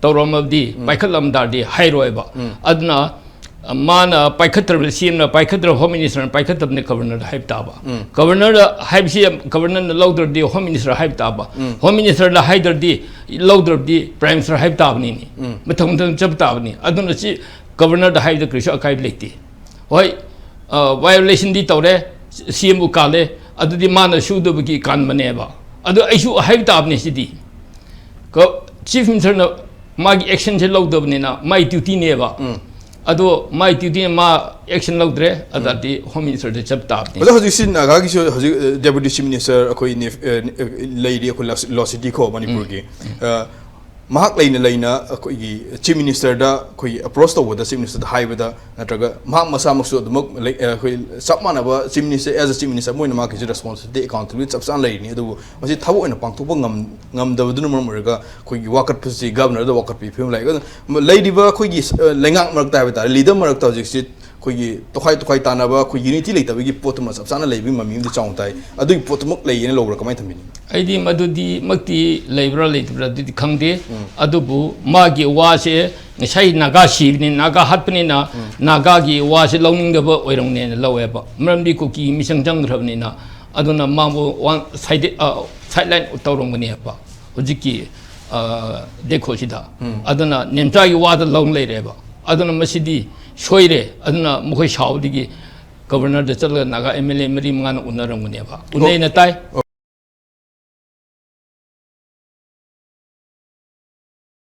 ꯇꯧꯔꯝꯃꯕꯗꯤ, ꯎꯝ꯫ ꯄꯥꯏꯈꯠꯂꯝ ꯇꯥꯔꯗꯤ ꯍꯥꯏꯔꯣꯏꯕ꯫ ꯎꯝ꯫ ꯑꯗꯨꯅ, ꯑ, ꯃꯥꯅ ꯄꯥꯏꯈꯠꯇ꯭ꯔꯕ, C M ꯅ ꯄꯥꯏꯈꯠꯇ꯭ꯔꯕ Home Minister ꯅ ꯄꯥꯏꯈꯠꯇꯕꯅꯤ Governor ꯗ ꯍꯥꯏꯕ ꯇꯥꯕ꯫ ꯎꯝ꯫ Governor ꯗ ꯍꯥꯏꯕꯁꯤ Governor ꯅ ꯂꯧꯗ꯭ꯔꯗꯤ Home Minister ꯍꯥꯏꯕ ꯇꯥꯕ꯫ ꯎꯝ꯫ Home Minister ꯗ ꯍꯥꯏꯗ꯭ꯔꯗꯤ, ꯂꯧꯗ꯭ꯔꯕꯗꯤ Prime Minister ꯍꯥꯏꯕ ꯇꯥꯕꯅꯤꯅꯦ꯫ ꯎꯝ꯫ ꯃꯊꯪ ꯃꯊꯪ ꯆꯠꯄ ꯇꯥꯕꯅꯤ꯫ ꯑꯗꯨꯅ ꯁꯤ Governor ꯗ ꯍꯥꯏꯕꯗ ꯀꯔꯤꯁꯨ ꯑꯀꯥꯏꯕ ꯂꯩꯇꯦ꯫ ꯍꯣꯏ, ꯑ, violation ꯗꯤ ꯇꯧꯔꯦ, C M ꯕꯨ ꯀꯥꯜꯂꯦ, ꯑꯗꯨꯗꯤ ꯃꯥꯅ ꯁꯨꯗꯕꯒꯤ ꯀꯥꯟꯕꯅꯦꯕ꯫ ꯑꯗꯨ ꯑꯩꯁꯨ ꯍꯥꯏꯕ ꯇꯥꯕꯅꯦ ꯁꯤꯗꯤ꯫ ꯀ-, Chief Minister ꯅ ꯃꯥꯒꯤ action ꯁꯦ ꯂꯧꯗꯕꯅꯤꯅ ꯃꯥꯏ duty ꯅꯦꯕ꯫ ꯎꯝ꯫ ꯑꯗꯣ ꯃꯥꯏ duty ꯅ ꯃꯥ action ꯂꯧꯗ꯭ꯔꯦ, ꯎꯝ꯫ ꯑꯗꯨꯗꯤ Home Minister ꯗ ꯆꯠ ꯇꯥꯕꯅꯤ꯫ ꯑꯣꯖꯥ, ꯍꯧꯖꯤꯛꯁꯤ ꯅꯥꯒꯥꯒꯤꯁꯨ ꯍꯧꯖꯤꯛ, ꯑ, Deputy Chief Minister ꯑꯩꯈꯣꯏ ꯅꯦ-, ꯑ, ꯂꯩꯔꯤ, ꯑꯩꯈꯣꯏ ꯂꯣꯁꯤꯇꯤ ꯈꯣ ꯃꯅꯤꯄꯨꯔꯒꯤ꯫ ꯎꯝ꯫ ꯑ, ꯃꯍꯥꯛ ꯂꯩꯅ ꯂꯩꯅ ꯑꯩꯈꯣꯏꯒꯤ Chief Minister ꯗ ꯑꯩꯈꯣꯏꯒꯤ approach ꯇꯧꯕꯗ, Chief Minister ꯗ ꯍꯥꯏꯕꯗ, ꯅꯠꯇ꯭ꯔꯒ ꯃꯍꯥꯛ ꯃꯁꯥꯃꯛꯁꯨ ꯑꯗꯨꯃꯛ ꯂꯩ-, ꯑꯩꯈꯣꯏ ꯆꯞ ꯃꯥꯟꯅꯕ Chief Minister, as a Chief Minister ꯑꯃ ꯑꯣꯏꯅ ꯃꯥꯒꯤꯁꯨ responsibility, accountability ꯆꯞ ꯆꯥꯅ ꯂꯩꯔꯤꯅꯤ꯫ ꯑꯗꯨꯕꯨ ꯃꯁꯤ ꯊꯕꯛ ꯑꯣꯏꯅ ꯄꯥꯡꯊꯣꯛꯄ ꯉꯝ-, ꯉꯝꯗꯕꯗꯨꯅ ꯃꯔꯝ ꯑꯣꯏꯔꯒ ꯑꯩꯈꯣꯏꯒꯤ ꯋꯥꯀꯠꯄꯁꯤ Governor ꯗ ꯋꯥꯀꯠꯄꯒꯤ ꯐꯤꯕꯝ ꯂꯥꯛꯑꯦ꯫ ꯑꯗꯨꯅ ꯂꯩꯔꯤꯕ ꯑꯩꯈꯣꯏꯒꯤ, ꯑ, ꯂꯩꯉꯥꯛ ꯃꯔꯛꯇ ꯍꯥꯏꯕ ꯇꯥꯔꯦ, leader ꯃꯔꯛꯇ ꯍꯧꯖꯤꯛꯁꯤ ꯑꯩꯈꯣꯏꯒꯤ ꯇꯣꯈꯥꯏ ꯇꯣꯈꯥꯏ ꯇꯥꯅꯕ, ꯑꯩꯈꯣꯏ unity ꯂꯩꯇꯕꯒꯤ ꯄꯣꯠꯇꯨꯃ ꯆꯞ ꯆꯥꯅ ꯂꯩꯕꯒꯤ ꯃꯃꯤ ꯑꯃꯗꯤ ꯆꯥꯎꯅ ꯇꯥꯏ꯫ ꯑꯗꯨꯒꯤ ꯄꯣꯠꯇꯨꯃꯛ ꯂꯩꯌꯦꯅ ꯂꯧꯕ꯭ꯔꯥ, ꯀꯃꯥꯏꯅ ꯊꯝꯕꯤꯅꯤ? ꯑꯩꯗꯤ ꯃꯗꯨꯗꯤ ꯃꯛꯇꯤ ꯂꯩꯕ꯭ꯔꯥ ꯂꯩꯇꯕ꯭ꯔꯥ ꯑꯗꯨꯗꯤ ꯈꯪꯗꯦ꯫ ꯑꯗꯨꯕꯨ ꯃꯥꯒꯤ ꯋꯥꯁꯦ ꯉꯁꯥꯏ ꯅꯥꯒꯥ ꯁꯤꯕꯅꯤ, ꯅꯥꯒꯥ ꯍꯥꯠꯄꯅꯤꯅ ꯅꯥꯒꯥꯒꯤ ꯋꯥꯁꯦ ꯂꯧꯅꯤꯡꯗꯕ ꯑꯣꯏꯔꯝꯒꯅꯦꯅ ꯂꯧꯋꯦꯕ꯫ ꯃꯔꯝꯗꯤ ꯀꯨꯀꯤ ꯃꯤꯆꯪ ꯆꯪꯈ꯭ꯔꯕꯅꯤꯅ꯫ ꯑꯗꯨꯅ ꯃꯥꯕꯨ ꯋꯥꯟ ꯁꯥꯏꯗꯦ ꯁꯥꯏꯗ ꯂꯥꯏꯟ ꯇꯧꯔꯝꯒꯅꯦꯕ ꯍꯧꯖꯤꯛꯀꯤ ꯗꯦꯈꯣꯁꯤꯗ꯫ ꯑꯗꯨꯅ ꯅꯦꯝꯆꯥꯒꯤ ꯋꯥꯗ ꯂꯧ ꯂꯩꯔꯦꯕ꯫ ꯑꯗꯨꯅ ꯃꯁꯤꯗꯤ ꯁꯣꯏꯔꯦ꯫ ꯑꯗꯨꯅ ꯃꯈꯣꯏ ꯁꯥꯎꯕꯗꯒꯤ ꯒꯕꯔꯅꯔꯗ ꯆꯠꯂꯒ ꯅꯥꯒꯥ ꯑꯦꯝ ꯑꯦꯜ ꯑꯦ ꯃꯔꯤ ꯃꯉꯥꯅ ꯎꯅꯔꯝꯒꯅꯦꯕ꯫ ꯎꯅꯩꯅ ꯇꯥꯏ꯫